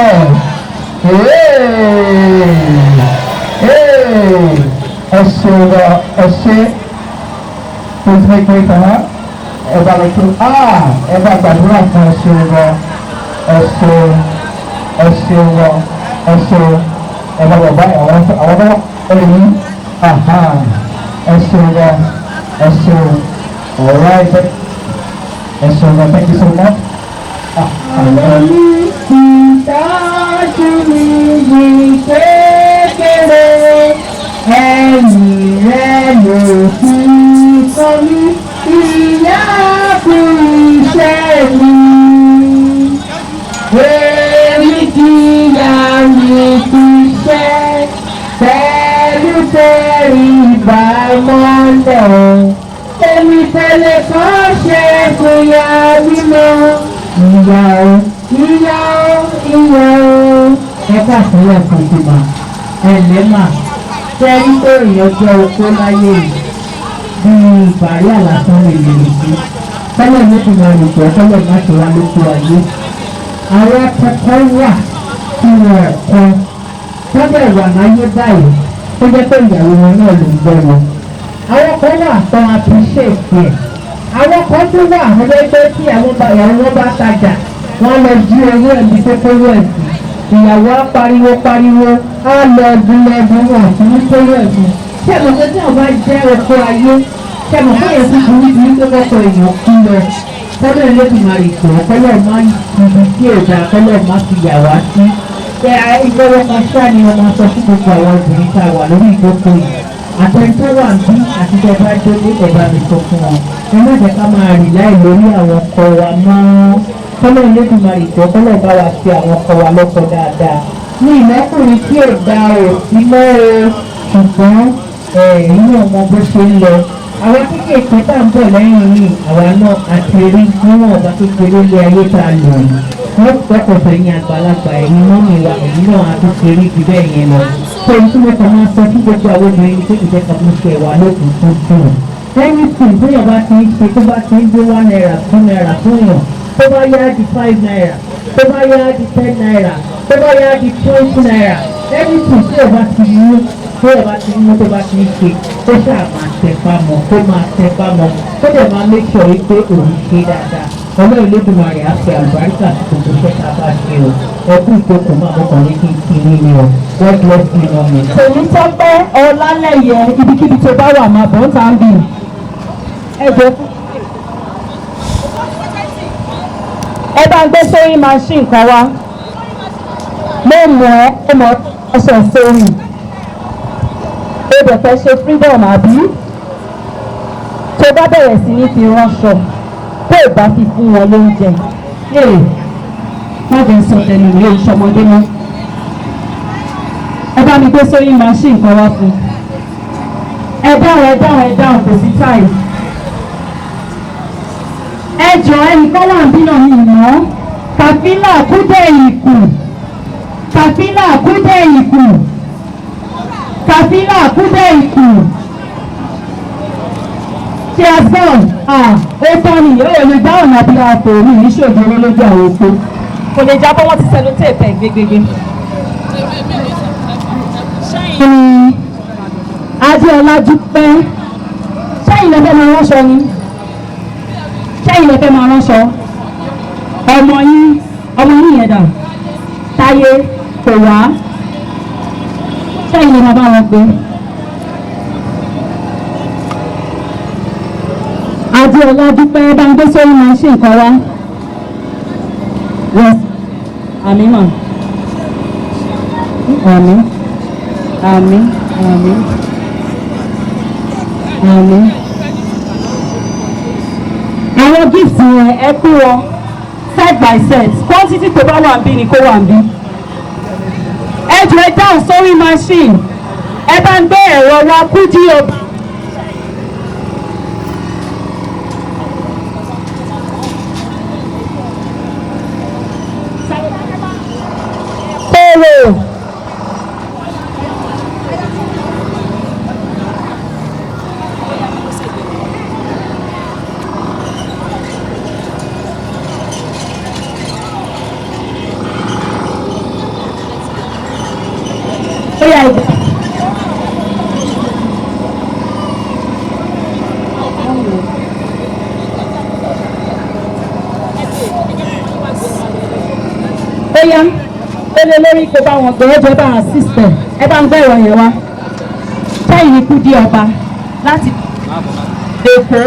Ẹ ṣeun ẹ ṣe please make way for her. Ẹ bá lọ tún ẹ bá gbàdúrà fún ẹ ṣeun gan ẹ ṣeun ẹ ṣeun gan ẹ ṣeun ẹ bá bàbá àwọn àwọn bá ẹ lè ní ẹ ṣeun gan ẹ ṣeun all right. Ẹ ṣeun gan, thank you so much. Ìtọ́jú mi yìí kékeré, ẹ̀yìn rẹ̀ ló fi kọ́ mi, ìyá kú iṣẹ́ mi. Èmi kì í yá mi kú iṣẹ́, pẹ̀lú tẹ̀rí ìbámọ́lẹ̀. Èmi tẹ̀lé kọ́ ṣe fún ya mímọ́. Ìyá o, ìyá o, ìyá o. Ẹ káàsílẹ̀ kan ti mà ẹ lẹ́ mà tẹ́rí pé èèyàn jẹ́ okó láyé yìí bíi ìbàrí àlàsán lè lè sí tẹ́lẹ̀ ní ìmọ̀ ìjọ tẹ́lẹ̀ má ṣe wá lóko ayé. Àwọn akẹ́kọ̀ọ́ wà tí wọn kọ́ tọ́bẹ̀ wà láyé báyìí tó jẹ́ pé ìyàwó wọn náà ló ń gbọ́ wọn. Àwọn kan wà tán appreciate ẹ̀. Àwọn kan tó wà wọ́n jẹ́ pé tí ìyàwó wọn bá tajà wọ́n lọ jí owó ẹ̀mí tó kówó ẹ̀ sí. Ìyàwó á pariwo pariwo á lọ ẹbí lẹ́bí wọn àti ní kówó ẹ̀ fún. Ṣé mo pé tí àwọn bá jẹ́ oko ayé ṣé mo fẹ́ yẹn fún burú ju pé kọ́kọ́ èèyàn kú lọ. Kọ́lẹ̀ Olódùmarè jọ kọ́lẹ̀ má ibi tí ò dáa kọ́lẹ̀ má fi yà wá sí. Ṣé ìgbọ́wọ́ kan ṣáà ni wọ́n máa sọ fún gbogbo àwọn obìnrin tá a wà lórí ìjókòó yìí. Àtẹnudọ́ wà ń bí àti tẹ́ bá délé ẹ bá mi sọ fún wọn. Ẹ má jẹ́ ká máa rìn láì lórí àwọn ọkọ wa mọ́. Kọ́lẹ̀ Olódùmarè jọ kọ́lẹ̀ bá wa ṣe àwọn ọkọ wa lọ́kọ dáadáa. Ní ìlọ́kùnrin tí ò da ò sí mọ́ o, ṣùgbọ́n ẹ̀yin ọmọ bó ṣe ń lọ. Àwa kéékèèké tá à ń bọ̀ lẹ́yìn yìí, àwa náà àti rí níwọ̀n ọba kékeré lé ayé tá a lò yìí. Wọ́n gbọ́kọ̀ fẹ̀yìn àgbàlagbà ẹ̀yin mọ́mì wa ẹ̀yin náà á tún ti rí ju bẹ́ẹ̀ yẹn lọ. Pé tí mo kàn máa sọ fún gbogbo àwọn obìnrin ní pé ìjẹ́ kan mú ṣe wà lókun tó dùn. Anything bóyá bá ti ń ṣe tó bá ti ń gbé ₦1 ₦2 fún yàn tó bá yá di ₦5 tó bá yá di ₦10 tó bá yá di ₦20 anything tí o bá ti mú tó o bá ti mú tó bá ti ń ṣe ó ṣáà máa tẹpá mọ́ kó máa tẹpá mọ́ kó dẹ̀ máa make sure wípé òun ṣe dáadáa. Ọlọ́run Olódùmarè á fi àlùbáríkà sí gbogbo iṣẹ́ tá a bá ṣe o. Ẹ kú ìjókòó máa mọ́kàn ní kí n kí yín ni o. God bless you mọ́mi. Tèmítọ́pẹ́ Ọlálẹ́yẹ ibikíbi tó bá wà máa bọ̀ ń tà ń bì. Ẹ jẹ́ fún. Ẹ bá ń gbé sewing machine kan wá. Mo mọ̀ ẹ́ mo mọ̀ ọṣẹ sewing. O dẹ̀ fẹ́ ṣe freedom àbí? Tó bá bẹ̀rẹ̀ sí ní fi ránṣọ, tó o bá fi fún wọn lóúnjẹ. Ee, má jẹ́ sọ tẹnu mi ò ṣọmọdé mọ́. Ẹ bá mi gbé sewing machine kan wá fún. Ẹ dáhùn ẹ dáhùn ẹ dáhùn kò sí time. Ẹ jọ ẹnìkan wà ń bínú mi mọ́. Kàfílà kúdẹ̀ ìkù. Kàfílà kúdẹ̀ ìkù. Kàfílà kúdẹ̀ ìkù. Ṣé a sọ̀rọ̀? Ó tọ́ ni ó lè dáhùn àbí àpò mi ní ṣòjòrò lójú àwọn oko. Kò lè jábọ́ wọ́n ti sellotape ẹ̀ gbégbégbé. Ní Adéọlá dúpẹ́. Ṣẹ́yìn lọ́fẹ́ máa ránṣọ ni. Ṣẹ́yìn Ṣẹ́yìn lè fẹ́ máa ránṣọ? Ọmọ yín, ọmọ yín yẹn dà? Táyé kò wá. Ṣẹ́yìn lè máa bá wọn gbé? Adéọlá Dúpẹ́ bá ń gbé sórí machine kan wá. Yes, àmín mà. Àmín, àmín, àmín, àmín. Àwọn gift yẹn, ẹ kó wọn set by set. Quantity tó bá wà ń bí ni kó wà ń bí. Ẹ jọ̀ọ́, ẹ dáhùn sórí machine. Ẹ bá ń gbé ẹ̀rọ wa Kúdí o. Kóró. Ó yá, ìgbà. Ó yá, ó lé lórí kó bá wọn gbé. Ẹjọ́, bá assist ẹ. Ẹ bá ń gbé ẹ̀rọ yẹn wá. Sẹ́yìn ní Kúdí Ọba láti Èkó.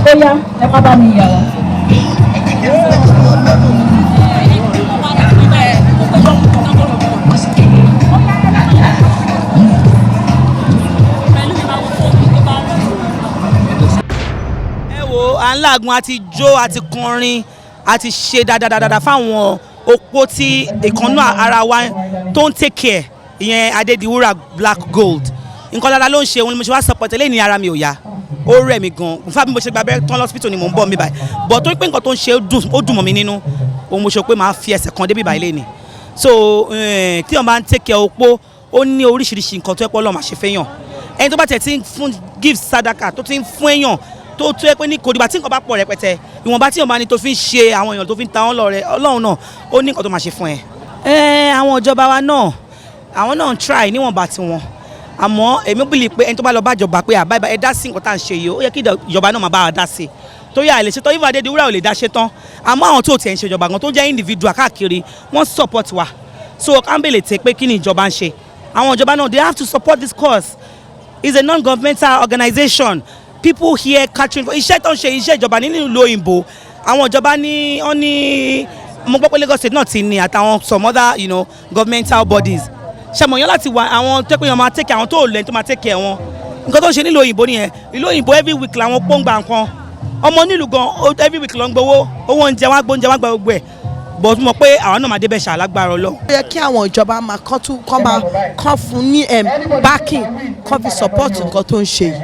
Ó yá, ẹ má bá mi yà wá. Ẹ wo, à ń làágùn, àti jó, àti kọrin, àti ṣe dáadáa fáwọn opó tí ìkànnú ara wa tó ń take care, ìyẹn Adédiwúrà Black Gold. Nǹkan dáadáa ló ń ṣe. Òun ni mo ṣe wá support eléyìí ní. Ara mi ò yá, ó rẹ̀ mí gan. Nfa bí mo ṣe gba abẹ́rẹ́ tán lọ́sibítù ni mò ń bọ̀ mi báyìí, but tó ń pé nǹkan tó ń ṣe, ó dùn mọ́ mi nínú. Òun mo ṣe pé màá fi ẹsẹ̀ kan débi báyìí lẹ́ni. So tí wọ́n bá ń take care opó, ó ní oríṣiríṣi nǹkan tó yẹ pé Ọlọ́run máa ṣe fẹ́yàn. Ẹni tó bá tẹ̀ tí ń fún give sadaka, tó ti ń fún èèyàn, tó yẹ pé ní kò dìgbà tí nǹkan bá pọ̀ rẹpẹtẹ, ìwọ̀nba tí èèyàn bá ní tó fi ń ṣe àwọn èèyàn, tó fi ń ta wọ́n lọ́rẹ, Ọlọ́run náà ó ní nǹkan tó máa ṣe fún ẹ. Ẹ àwọn ìjọba wa náà, àwọn náà ń try níwọ̀nba tiwọn, àmọ́ èmi believe pé ẹni tó bá lọ bá ìjọba pé àbá ẹ dá sí nǹkan tá à ń ṣe yìí, ó yẹ kí ìjọba náà máa bá wa dá sí i, torí àìlè ṣetán. Ifá Adédiwúrà ò lè dá ṣe tán, àmọ́ àwọn tó tiẹ̀ ń ṣèjọba gan, tó jẹ́ individual káàkiri, wọ́n support wa. So kámbèlè tẹ pé kí ni ìjọba ń ṣe? Àwọn ìjọba náà, they have to support this cause. It's a non-governmental organization, people here catching for iṣẹ́ tó ń ṣe, iṣẹ́ ìjọba nínú ìlú òyìnbó. Àwọn ìjọba ní wọ́n ní, mo gbọ́ pé Lagos State náà ti ní, àtàwọn some other governmental bodies ṣàmọ̀yán láti wà, àwọn tó pé yàn máa take care àwọn tó lẹ́ni tó máa take care wọn. Nǹkan tó ń ṣe nílùú òyìnbó nìyẹn. Ìlú òyìnbó, every week làwọn pọ́ngbà nǹkan ọmọ nílùú gan. Every week ló ń gbowó, owó oúnjẹ wọn á gbóúnjẹ, wọn á gba gbogbo ẹ̀, but mo mọ̀ pé àwọn náà máa débẹ̀ ṣàlágbára Ọlọ́run. Ó yẹ kí àwọn ìjọba máa kán tún kán máa kán fún ní backing, kán fi support nǹkan tó ń ṣe yìí.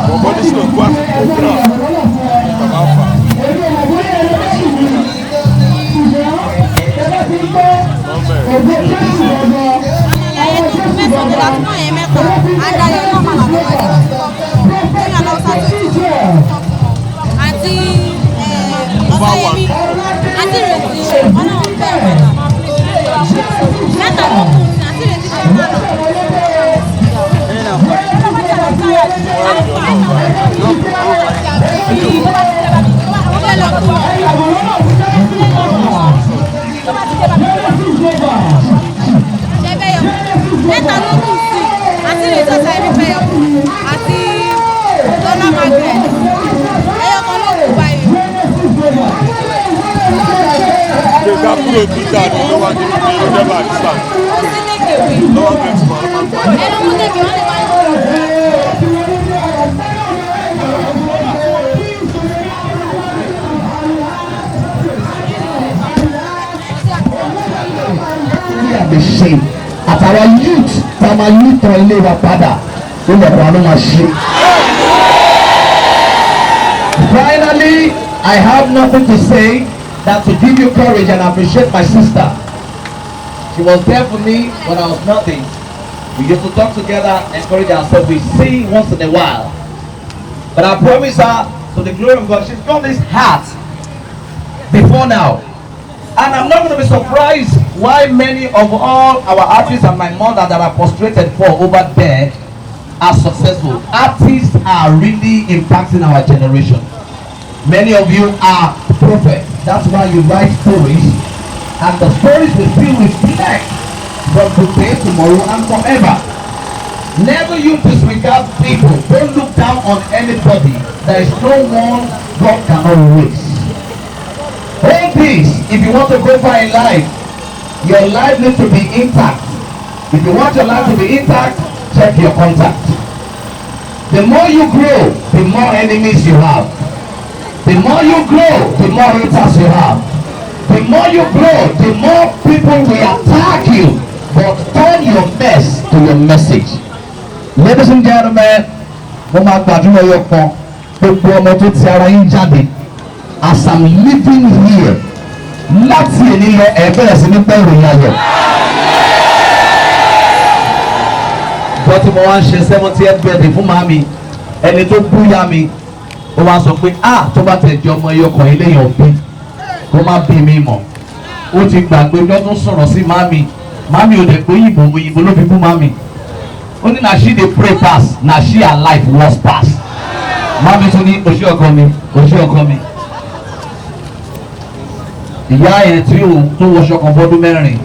Bọ̀bọ̀ ní sinú kó àsìkò náà bàbá fà. Àti Ọ̀sáyẹmí àti Ìrètí, wọn náà fẹ́ mẹ́ta mẹ́ta ló kù ní àti Ìrètí fẹ́ má lọ. Ó fẹ́ lọ kú ọ. Ṣe fẹ́ yọ mẹ́ta ló kù sí àti Ìrètí, Ọ̀sáyẹmí fẹ́ yọ àti Lọ́lá Margaret, ẹyọ kan ló kù báyìí. Gbẹ̀gà kúrò Peter ní lọ́wọ́ ní ní Dẹ́bà Àdìsá. Kò sí takeaway. Lọ́wọ́ bẹ̀rẹ̀ sí máa ń Ẹnu mú takeaway, wọ́n lè máa ń. Lè ṣe àtàwọn youth tá a máa yí tán ilé wa padà, ó lè pa ló máa ṣe. Finally, I have nothing to say than to give you courage and appreciate my sister. She was there for me when I was nothing. We used to talk together, encourage ourselves. We see once in a while. But I promise her, to the glory of God, she's got this heart before now. And I'm not going to be surprised why many of all our artists and my mother that are frustrated for over there are successful. Artists are really impacting our generation. Many of you are prophets. That's why you write stories, and the stories will still reflect from today, tomorrow, and forever. Never you disregard people. Don't look down on anybody. There is no one God cannot raise. Hold this. If you want to go far in life, your life needs to be intact. If you want your life to be intact, check your contact. The more you grow, the more enemies you have. The more you grow, the more haters you have. The more you grow, the more people will attack you. But turn your mess to your message. Ladies and gentlemen, mo máa gbàdúrà ẹyọ kan gbogbo ọmọ tó ti ara yín jáde, as I'm living here, láti èní lọ, ẹ bẹ̀rẹ̀ sí ní pẹ́ ìròyìn ayọ̀. Gbọ́ tí mo wá ń ṣe 70th birthday fún màmí, ẹni tó búyà mi, ó wá sọ pé, ah, tó bá tẹ̀ jẹ́ ọmọ ẹyọ kan eléyàn bí, kó má bí mi mọ̀. Ó ti gbàgbé ọjọ́ tó sọ̀rọ̀ sí màmí. Màmí ò dẹ̀ pé òyìnbó, òyìnbó ló fi bú màmí. Ó ní na she dey pray pass, na she her life worse pass. Màmí tún ní oṣù ọkọ mi, oṣù ọkọ mi. Ìyá yẹn tí òun tó wọṣọ kan fọ́dún 4,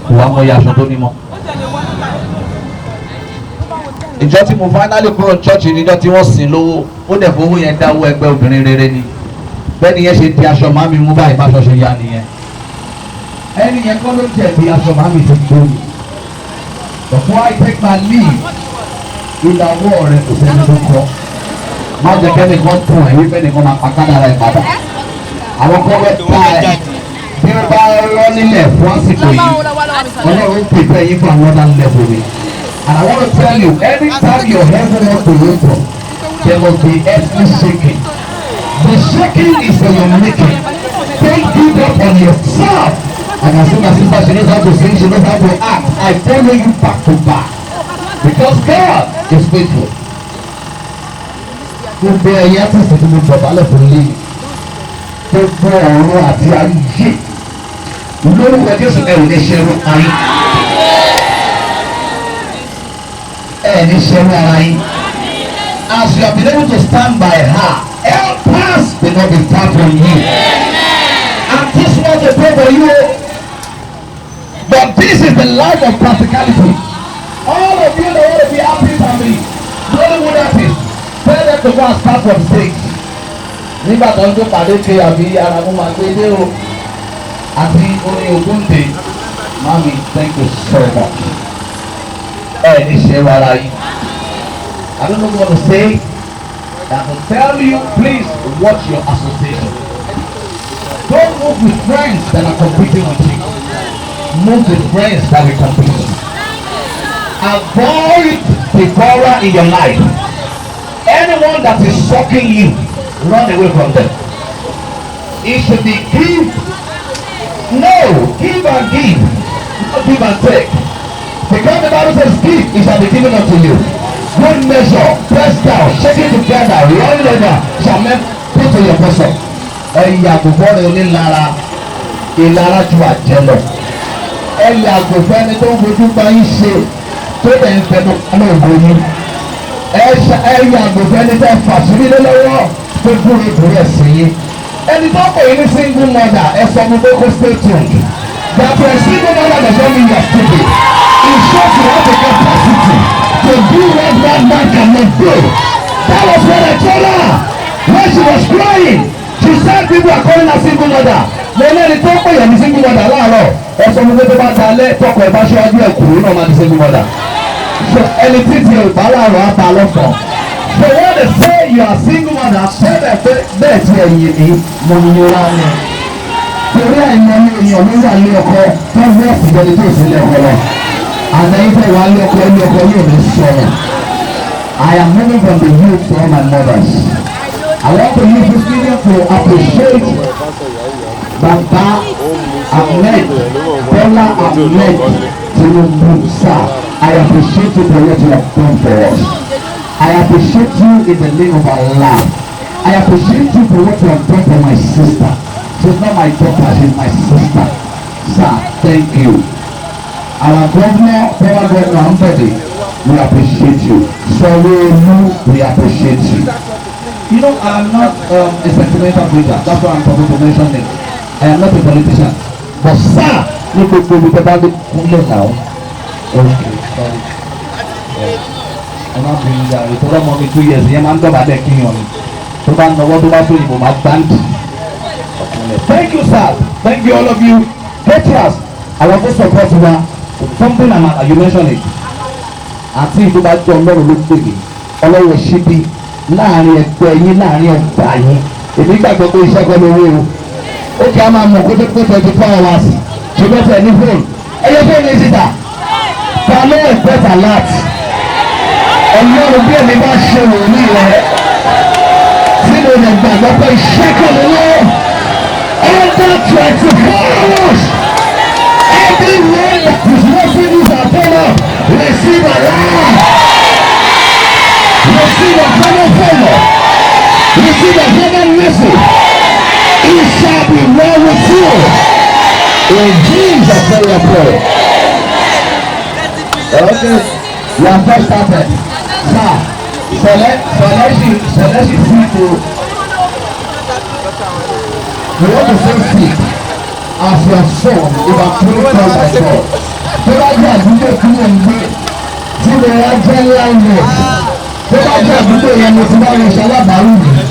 kò wá mọ iye aṣọ tó ní mọ́. Ìjọ tí mo finally kúrò ní church níjọ́ tí wọ́n sìn lówó, ó dẹ̀ fowó yẹn dáwọ́ ẹgbẹ́ obìnrin rere ni. Bẹ́ẹ̀ ni yẹn ṣe di aṣọ màmí mú báyìí, báṣọ ṣe ya nìyẹn. Ẹni yẹn kọ́ ló jẹ̀bi, aṣọ màmí ti gbó ni. Before I take my leave, ìlàwọ́ rẹ kò sẹ́ni tó kọ́. Má jẹ́ kẹ́nìkan tún ẹ̀ wípé nìkan máa pa kádàrá ẹ̀ padà. Àwọn kan bẹ ta ẹ̀ bí wọ́n bá rọ́ nílẹ̀ fún àsìkò yìí, Ọlọ́run prepare yín for another level ni. And I want to tell you, anytime your heaven wants to open, there must be earthly shaking. The shaking is for your making. Don't give up on yourself. And I see my sister, she knows how to sing, she knows how to act. I follow you back to back. Because God is faithful. Gbogbo ẹ̀yin artist tí mo dọ̀bálẹ̀ fún lé, gbogbo ọ̀run àti ayé, lórúkọ Jésù, ẹ ò ní ṣerú ayé. Ẹ ní ṣerú ara yín. As you have been able to stand by her, helpers will not be far from you. I'm just want to pray for you. But this is the life of practicality. All of you that want to be happy family, Nollywood artists, tell them to go and start from stage. Nígbà tó ń tó pàdé ké àbí ara mo máa gbé dé o àti orin Ògúndé. Mami, thank you so much. Ẹ ní ṣe wàrà yìí. I don't know what to say. I will tell you, please watch your association. Don't move with friends that are competing with you. Move with friends that will compete with you. Avoid devourer in your life. Anyone that is sucking you, run away from them. It should be give. No, give and give, not give and take. Because the Bible says, give, it shall be given unto you. Good measure, pressed down, shaking together, running over, shall men put to your bosom. Ẹ yàgò fọ́rẹ̀ onílara, ìlara ju àjẹ́ lọ. Ẹ yàgò fẹ́ni tó ń fojú bá yín ṣe, tó dẹ̀ ń fẹnu kánú ògo yín. Ẹ yàgò fẹ́ni tó fàṣírí lé lọ́wọ́, tó dúró ìdúró ẹ̀sìn yín. Ẹni tó pè yín ní single mother, ẹ sọ fún pé kó stay tuned. That you are single mother does not mean you are stupid. It shows you have the capacity to do what one man cannot do. That was what I told her when she was crying. She said people are calling her single mother. Mo lẹ́ni tó pè yàn ní single mother láàárọ̀, ẹ sọ fún pé tó bá dalẹ̀, tọkọ ẹ̀ bá ṣíwájú ẹ̀ kúrò náà, máa di single mother. So ẹni títí ẹ̀ bá láàárọ̀ á bá lọ́sàn-án. So when they say you are single mother, tell them pé bẹ́ẹ̀ tí ẹ̀yìn mi mo nira ni. Torí àìmọ̀ ní èèyàn ló wà ní ọkọ tó wọ́ọ̀sì jẹni tó sì lé ọkọ lọ. Àtẹ̀yìn tẹ̀ wá lé ọkọ yóò ní sọ̀rọ̀. I am moving from the youth to all my mothers. I want to use this video to appreciate Baba Ahmed Bola Ahmed Tinubu, sir. I appreciate you for what you have done for us. I appreciate you in the name of Allah. I appreciate you for what you have done for my sister. She's not my daughter, she's my sister. Sir, thank you. Our governor, former governor Ambode, we appreciate you. Sanwo-Olu, we appreciate you. You know, I am not a sentimental preacher. That's why I'm talking to mention it. I am not a politician. But sir, ní gbogbo ibi tẹ́ bá lè kúnlẹ̀ náà. Okay, sorry. Ẹ má bínú jàre, tó bá mọ mi 2 years, ìyẹn máa ń dọ̀bálẹ̀ kíyàn ni. Tó bá ń nọwọ́ tó bá tó ìbò máa gbáǹdì. Thank you, sir. Thank you, all of you. Patriots, àwọn tó support wa, something and you mention it. Àti tó bá jẹ́ Ọlọ́run ló pè mí, Ọlọ́run ṣíbí láàrin ẹgbẹ́ yín, láàrin ọgbà yín. Èmi gbàgbọ́ pé iṣẹ́ kọ́ lówó o. Ó kí a máa mọ̀ kó tó pé 24 hours. Ṣé bẹ́ẹ̀ tẹ̀ ní fóònù? Ẹ yẹ fóònù yìí síta. Ta ló expect alert? Ọlọ́run bí èmi bá ṣe wòlíì rẹ̀. Tí mo lè gbàgbọ́ pé iṣẹ́ kọ́ lówó. Under 24 hours, everyone that is watching this apollo receive alert. Receive a final favor. Receive a final mercy. It shall be well with you. In Jesus' name we pray. Okay, we have just started. Sir, select, select free to. We want to say sick as your son if I'm truly called by God. Tó bá jẹ́ àdúgbò tí mo ń gbé, tí mo wá jẹ́ landlord, tó bá jẹ́ àdúgbò yẹn mo ti bá wọn ṣe alábàárù yìí,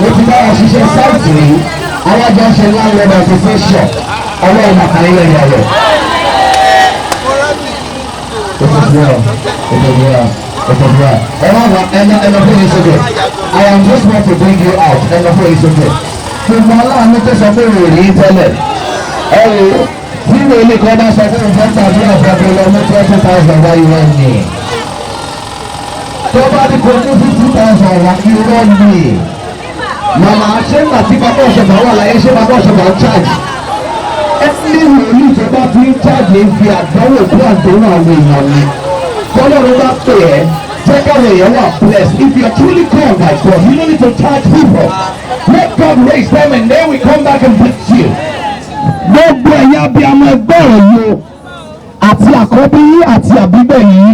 mo ti bá wọn ṣiṣẹ́ site rí, alájọ ṣe landlord association, Ọlọ́run màkà ilẹ̀ ìyàwó. It is well, it is well, it is well. Ẹ má wà ẹ lọ ẹ lọ fún yín sókè. I am just want to bring you out. Ẹ lọ fún yín sókè. Gbogbo aláàánú tó sọ pé rò rí tẹ́lẹ̀. Ẹ wo tí wòlíì kan bá sọ fún ìfẹ́ tàbí àfẹ́fẹ́ lọ mú 20,000 wáyé wọ́n ní. Tó bá ní kò ní 50,000 wá, irọ́ ni. Màmá, ṣé gbà tí bàbá ọ̀ṣọ́gbà wà láyé, ṣé bàbá ọ̀ṣọ́gbà ń charge? Ẹni wòlíì tó bá fi ń charge ń fi àdánwò kó àdánwò àwọn èèyàn ni. Tọ́lọ́run bá pè ẹ́, jẹ́ káwọn èèyàn wà blessed. If you are truly called by God, you don't need to charge people. Let God raise them and then we come back and bless you. Gbogbo ẹ̀yin abiyamọ, ẹgbẹ́ ọ̀rọ̀ yìí o, àti àkọ́bí yín àti àbígbẹ̀ yìí,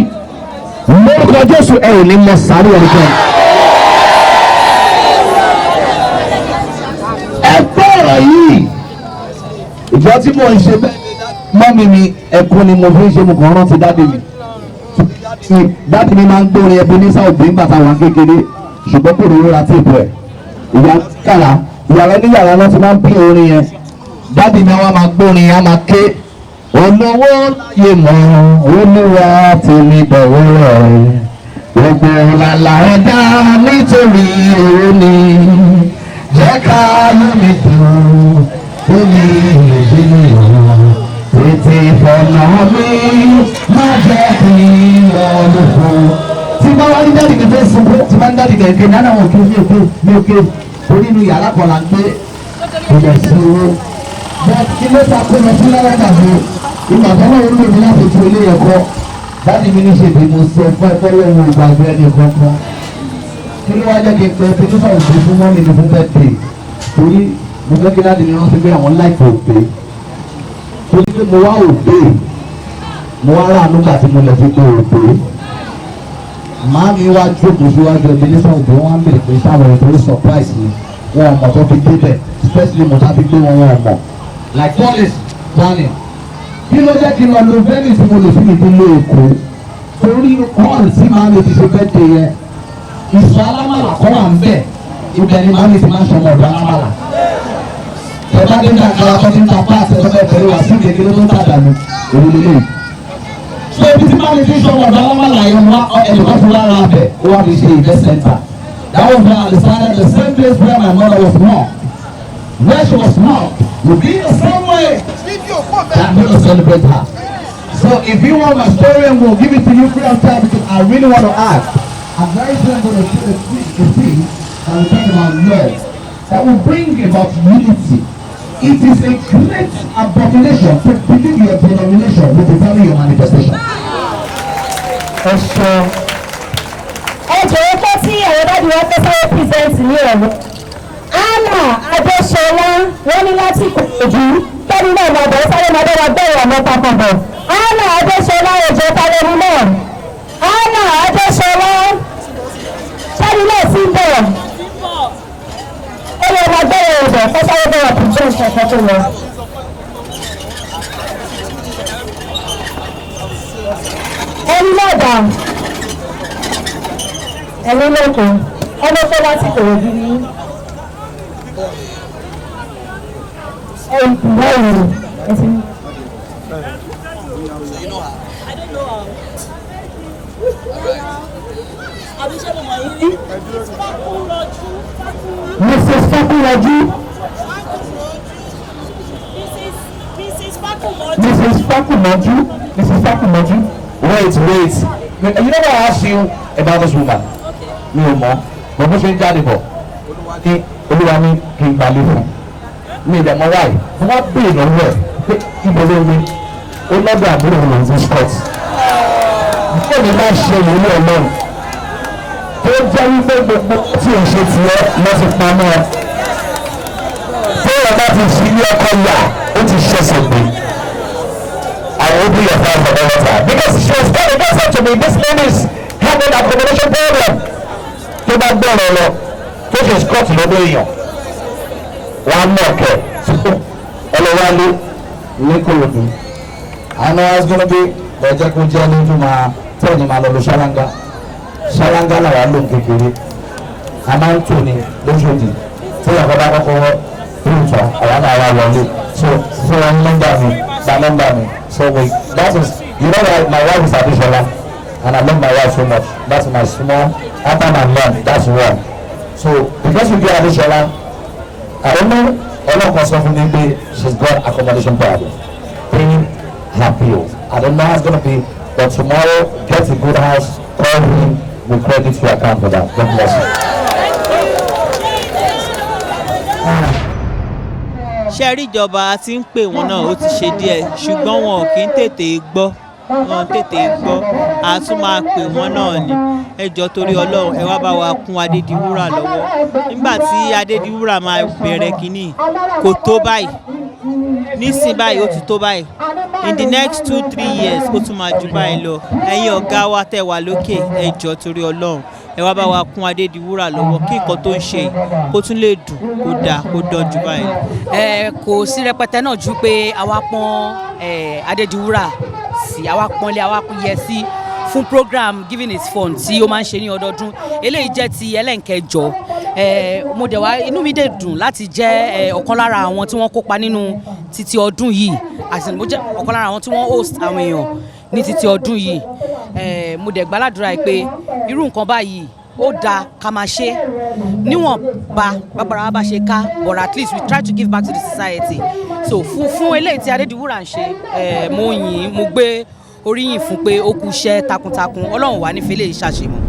lórúkọ Jésù, ẹ ò ní mọ sáré ẹnikẹ́ni. Ẹgbẹ́ ọ̀rọ̀ yìí, ìjọ tí mò ń ṣe bẹ́ẹ̀ mọ́mi mi, ẹkún ni mo fi ń ṣe, mo kàn rántí daddy mi. Daddy mi máa ń gbórin ẹbí ní sáà òbí nígbà táwọn kékeré, ṣùgbọ́n kò ní rọra tape ẹ̀. Ìyá kàrà ìyàrá ní yàrá náà ti máa ń pín orin yẹn. Daddy mi wá máa gbórin yẹn, á máa ké, "Olówó láyé mọ́, Olúwa tèmi dọ̀wọ́ rẹ̀, gbogbo làlà ẹ̀dá nítorí owó ni, jẹ́ ká lómi dùn omi ìdílé, tètè fọ̀nà mi, má jẹ́ kí n lọ lóko." Tí bá wá ní daddy mi fẹ́ sunkún, tí bá ní daddy kẹ̀kẹ́ ní àwọn òkè mi òkè mi òkè, torí inú yàrá kan là ń gbé, kò dẹ̀ sí owó. But ilé ta kó lọ sí lára dàbí ìgbà tó náà ń lò mí láti tún ilé yẹn kọ́. Daddy mi ní ṣe bí mo sọ fún ẹ fẹ́lẹ́ òun ìgbàgbé ẹni kankan. Kí ló wá jẹ́ kí n pẹ́ pé tó sọ̀rọ̀ sí fún mummy mi fún birthday? Torí mo fẹ́ kí daddy mi rántí pé àwọn láìpẹ́ òpè, torí pé mo wá òpè, mo wá ráàánú gbà tí mo lè fi pé òpè. Màámi wá jókòó síwájú ẹbí ní sọ̀rọ̀ pé wọ́n á bèrè pé sáwọn èèyàn, torí surprise ni, wọn ò mọ̀ tó fi débẹ̀, especially mo ta fi gbé wọn, wọn ò mọ̀, like police planning. Kí ló jẹ́ kí n lọ lo venue tí mo lè fi ìdílé Èkó? Torí hall tí màámi ti ṣe birthday yẹn, ìsọ̀ alámàlà kọ́ wà ń bẹ̀. Ibẹ̀ ni màámi ti máa ń ṣọmọ ọ̀dọ̀ alámàlà. Tẹ̀bá dé gbàgbọ́ akọ́ tí ń ta páàsì ẹ̀tọ́ bẹ́ẹ̀ pẹ̀lú wá sí kékeré tó ń tàdà ní òun lélẹ̀. So ibi tí màámi ti ń ṣọmọ ọ̀dọ̀ alámàlà yẹn, wá ẹnìkan fún lára abẹ, ó wá fi ṣe event center. That was where I decided, the same place where my mother was born, where she was born, will be the same way that I'm going to celebrate her. So if you want my story, and we'll give it to you free of charge because I really want to ask. I'm very soon going to shoot a thing that will talk about love, that will bring about unity. It is a great abomination to believe your denomination will determine your manifestation. Ẹ ṣeun. Ẹ jọ̀wọ́. Tí àwọn daddy wa fẹ́ sáré present ní ọ̀rọ̀. Anna Adéṣọlá, wọ́n ní láti Ìkòròdú, kẹ́ni náà máa bọ̀, sáré máa bá wa gbẹ̀rẹ̀ ọ̀nà papọ̀ bọ̀. Anna Adéṣọlá, ẹ̀jọ̀ talẹ́nu náà. Anna Adéṣọlá, kẹ́ni náà ti ń bọ̀. Ó lè máa gbẹ̀rẹ̀ ọ̀dọ̀ kó sáré bá wa present ọ̀kan tó lọ. Ẹni náà dà, ẹni lóko ọmọ tó láti Ìkòròdú ní ẹ̀yìn báyìí ẹ̀sìn. I don't know how. Àbí ṣé mo mọ̀ yín rí? Fakunrọ̀jú. Mrs. Fakunrọ̀jú. Mrs. Fakunmọ́jú. Mrs. Fakunmọ́jú. Mrs. Fakunmọ́jú. Wait, wait. You know what I asked you about this woman? Mi ò mọ̀, bọ̀ bó ṣe ń jáde bọ̀ kí Olúwa ní kí n gbalẹ̀ fún. Mi ìdẹ̀ mọ́ wáyé. Mo wá béèrè lọ́wọ́ ẹ̀ pé ibo ló ń gbé. Ó lọ́dọ̀ àbúrò òun ti scott. Bí èmi bá ṣe ìwúlò Ọlọ́run, tó jẹ́ wípé gbogbo tí ò ń ṣe tiẹ̀ lọ ti pamọ́ ẹ. Tí èèyàn bá ti fi ilé ọkọ yà, ó ti ṣẹ̀ṣẹ̀ gbé. I will open your file for another time because she was telling us to me this lady is having accommodation problem. Tó bá gbọ́rọ̀ lọ, tó ṣe scott lọ́dọ̀ èèyàn, wọ́n á mọ̀ ọ̀kẹ́ ọlọ́wálé ní Kòròdú. I know how it's gonna be, but ẹ jẹ́ kó jẹ́ ní tó máa tẹ́ẹ̀ni máa lọ lo ṣáláńgá. Ṣáláńgá làwa lò kékeré. A máa ń tò ní lóṣòdì. Tí ìyàwó bá kọ́kọ́ rúùtọ̀, àwa náà wá wọlé. So fún wọn nọ́mbà mi, gba nọ́mbà mi. So we, that is, you know why my wife is Abisola, and I love my wife so much. That's my small, after my mom, that's one. So because you get Abisola, I don't know, Ọlọ́kan sọ fún mi pé she's got accommodation problem. Pay her bills. I don't know how it's gonna be, but tomorrow, get a good house, call him, we'll credit your account for that. God bless you. Ṣe rí, ìjọba tí ń pè wọ́n náà, ó ti ṣe díẹ̀, ṣùgbọ́n wọn ò kí ń tètè gbọ́, wọn ò tètè gbọ́. A tún máa pè wọ́n náà ni. Ẹ jọ̀ọ́, torí Ọlọ́run, ẹ wá bá wa kún Adédiwúrà lọ́wọ́. Nígbà tí Adédiwúrà máa bẹ̀rẹ̀ kínní, kò tó báyìí. Nísìn báyìí, ó ti tó báyìí. In the next 2-3 years, ó tún máa ju báyìí lọ. Ẹ̀yin ọ̀gá wa tẹ̀ wá lókè, ẹ jọ̀ọ́, torí Ọlọ́run, ẹ wá bá wa kún Adédiwúrà lọ́wọ́ kí nǹkan tó ń ṣe kó tún lè dùn, kó dáa, kó dán ju báyìí lọ. Ẹ kò sí rẹpẹtẹ náà ju pé àwa pọ́n ẹ Adédiwúrà sí, àwa pọ́nlé, àwa yẹ sí fún program Giving is Fun tí ó máa ń ṣe ní ọdọọdún. Eléyìí jẹ́ ti ẹlẹ́nkẹjọ. Ẹ mo dẹ̀ wá, inú mi dẹ̀ dùn láti jẹ́ ọ̀kan lára àwọn tí wọ́n kópa nínú títí ọdún yìí, àti mo jẹ́ ọ̀kan lára àwọn tí wọ́n host àwọn èèyàn ní títí ọdún yìí. Mo dẹ̀ gbàládùra yìí pé irú nǹkan báyìí, ó dáa ká máa ṣe níwọ̀n bá bàbára wa bá ṣe ká, but at least we try to give back to the society. So fún eléyìí tí Adédiwúrà ń ṣe, mo yìn, mo gbé oríyìn fún pé ó kú iṣẹ́ takuntakun. Ọlọ́run wà nífẹ̀ẹ́ lè ṣàṣemọ̀.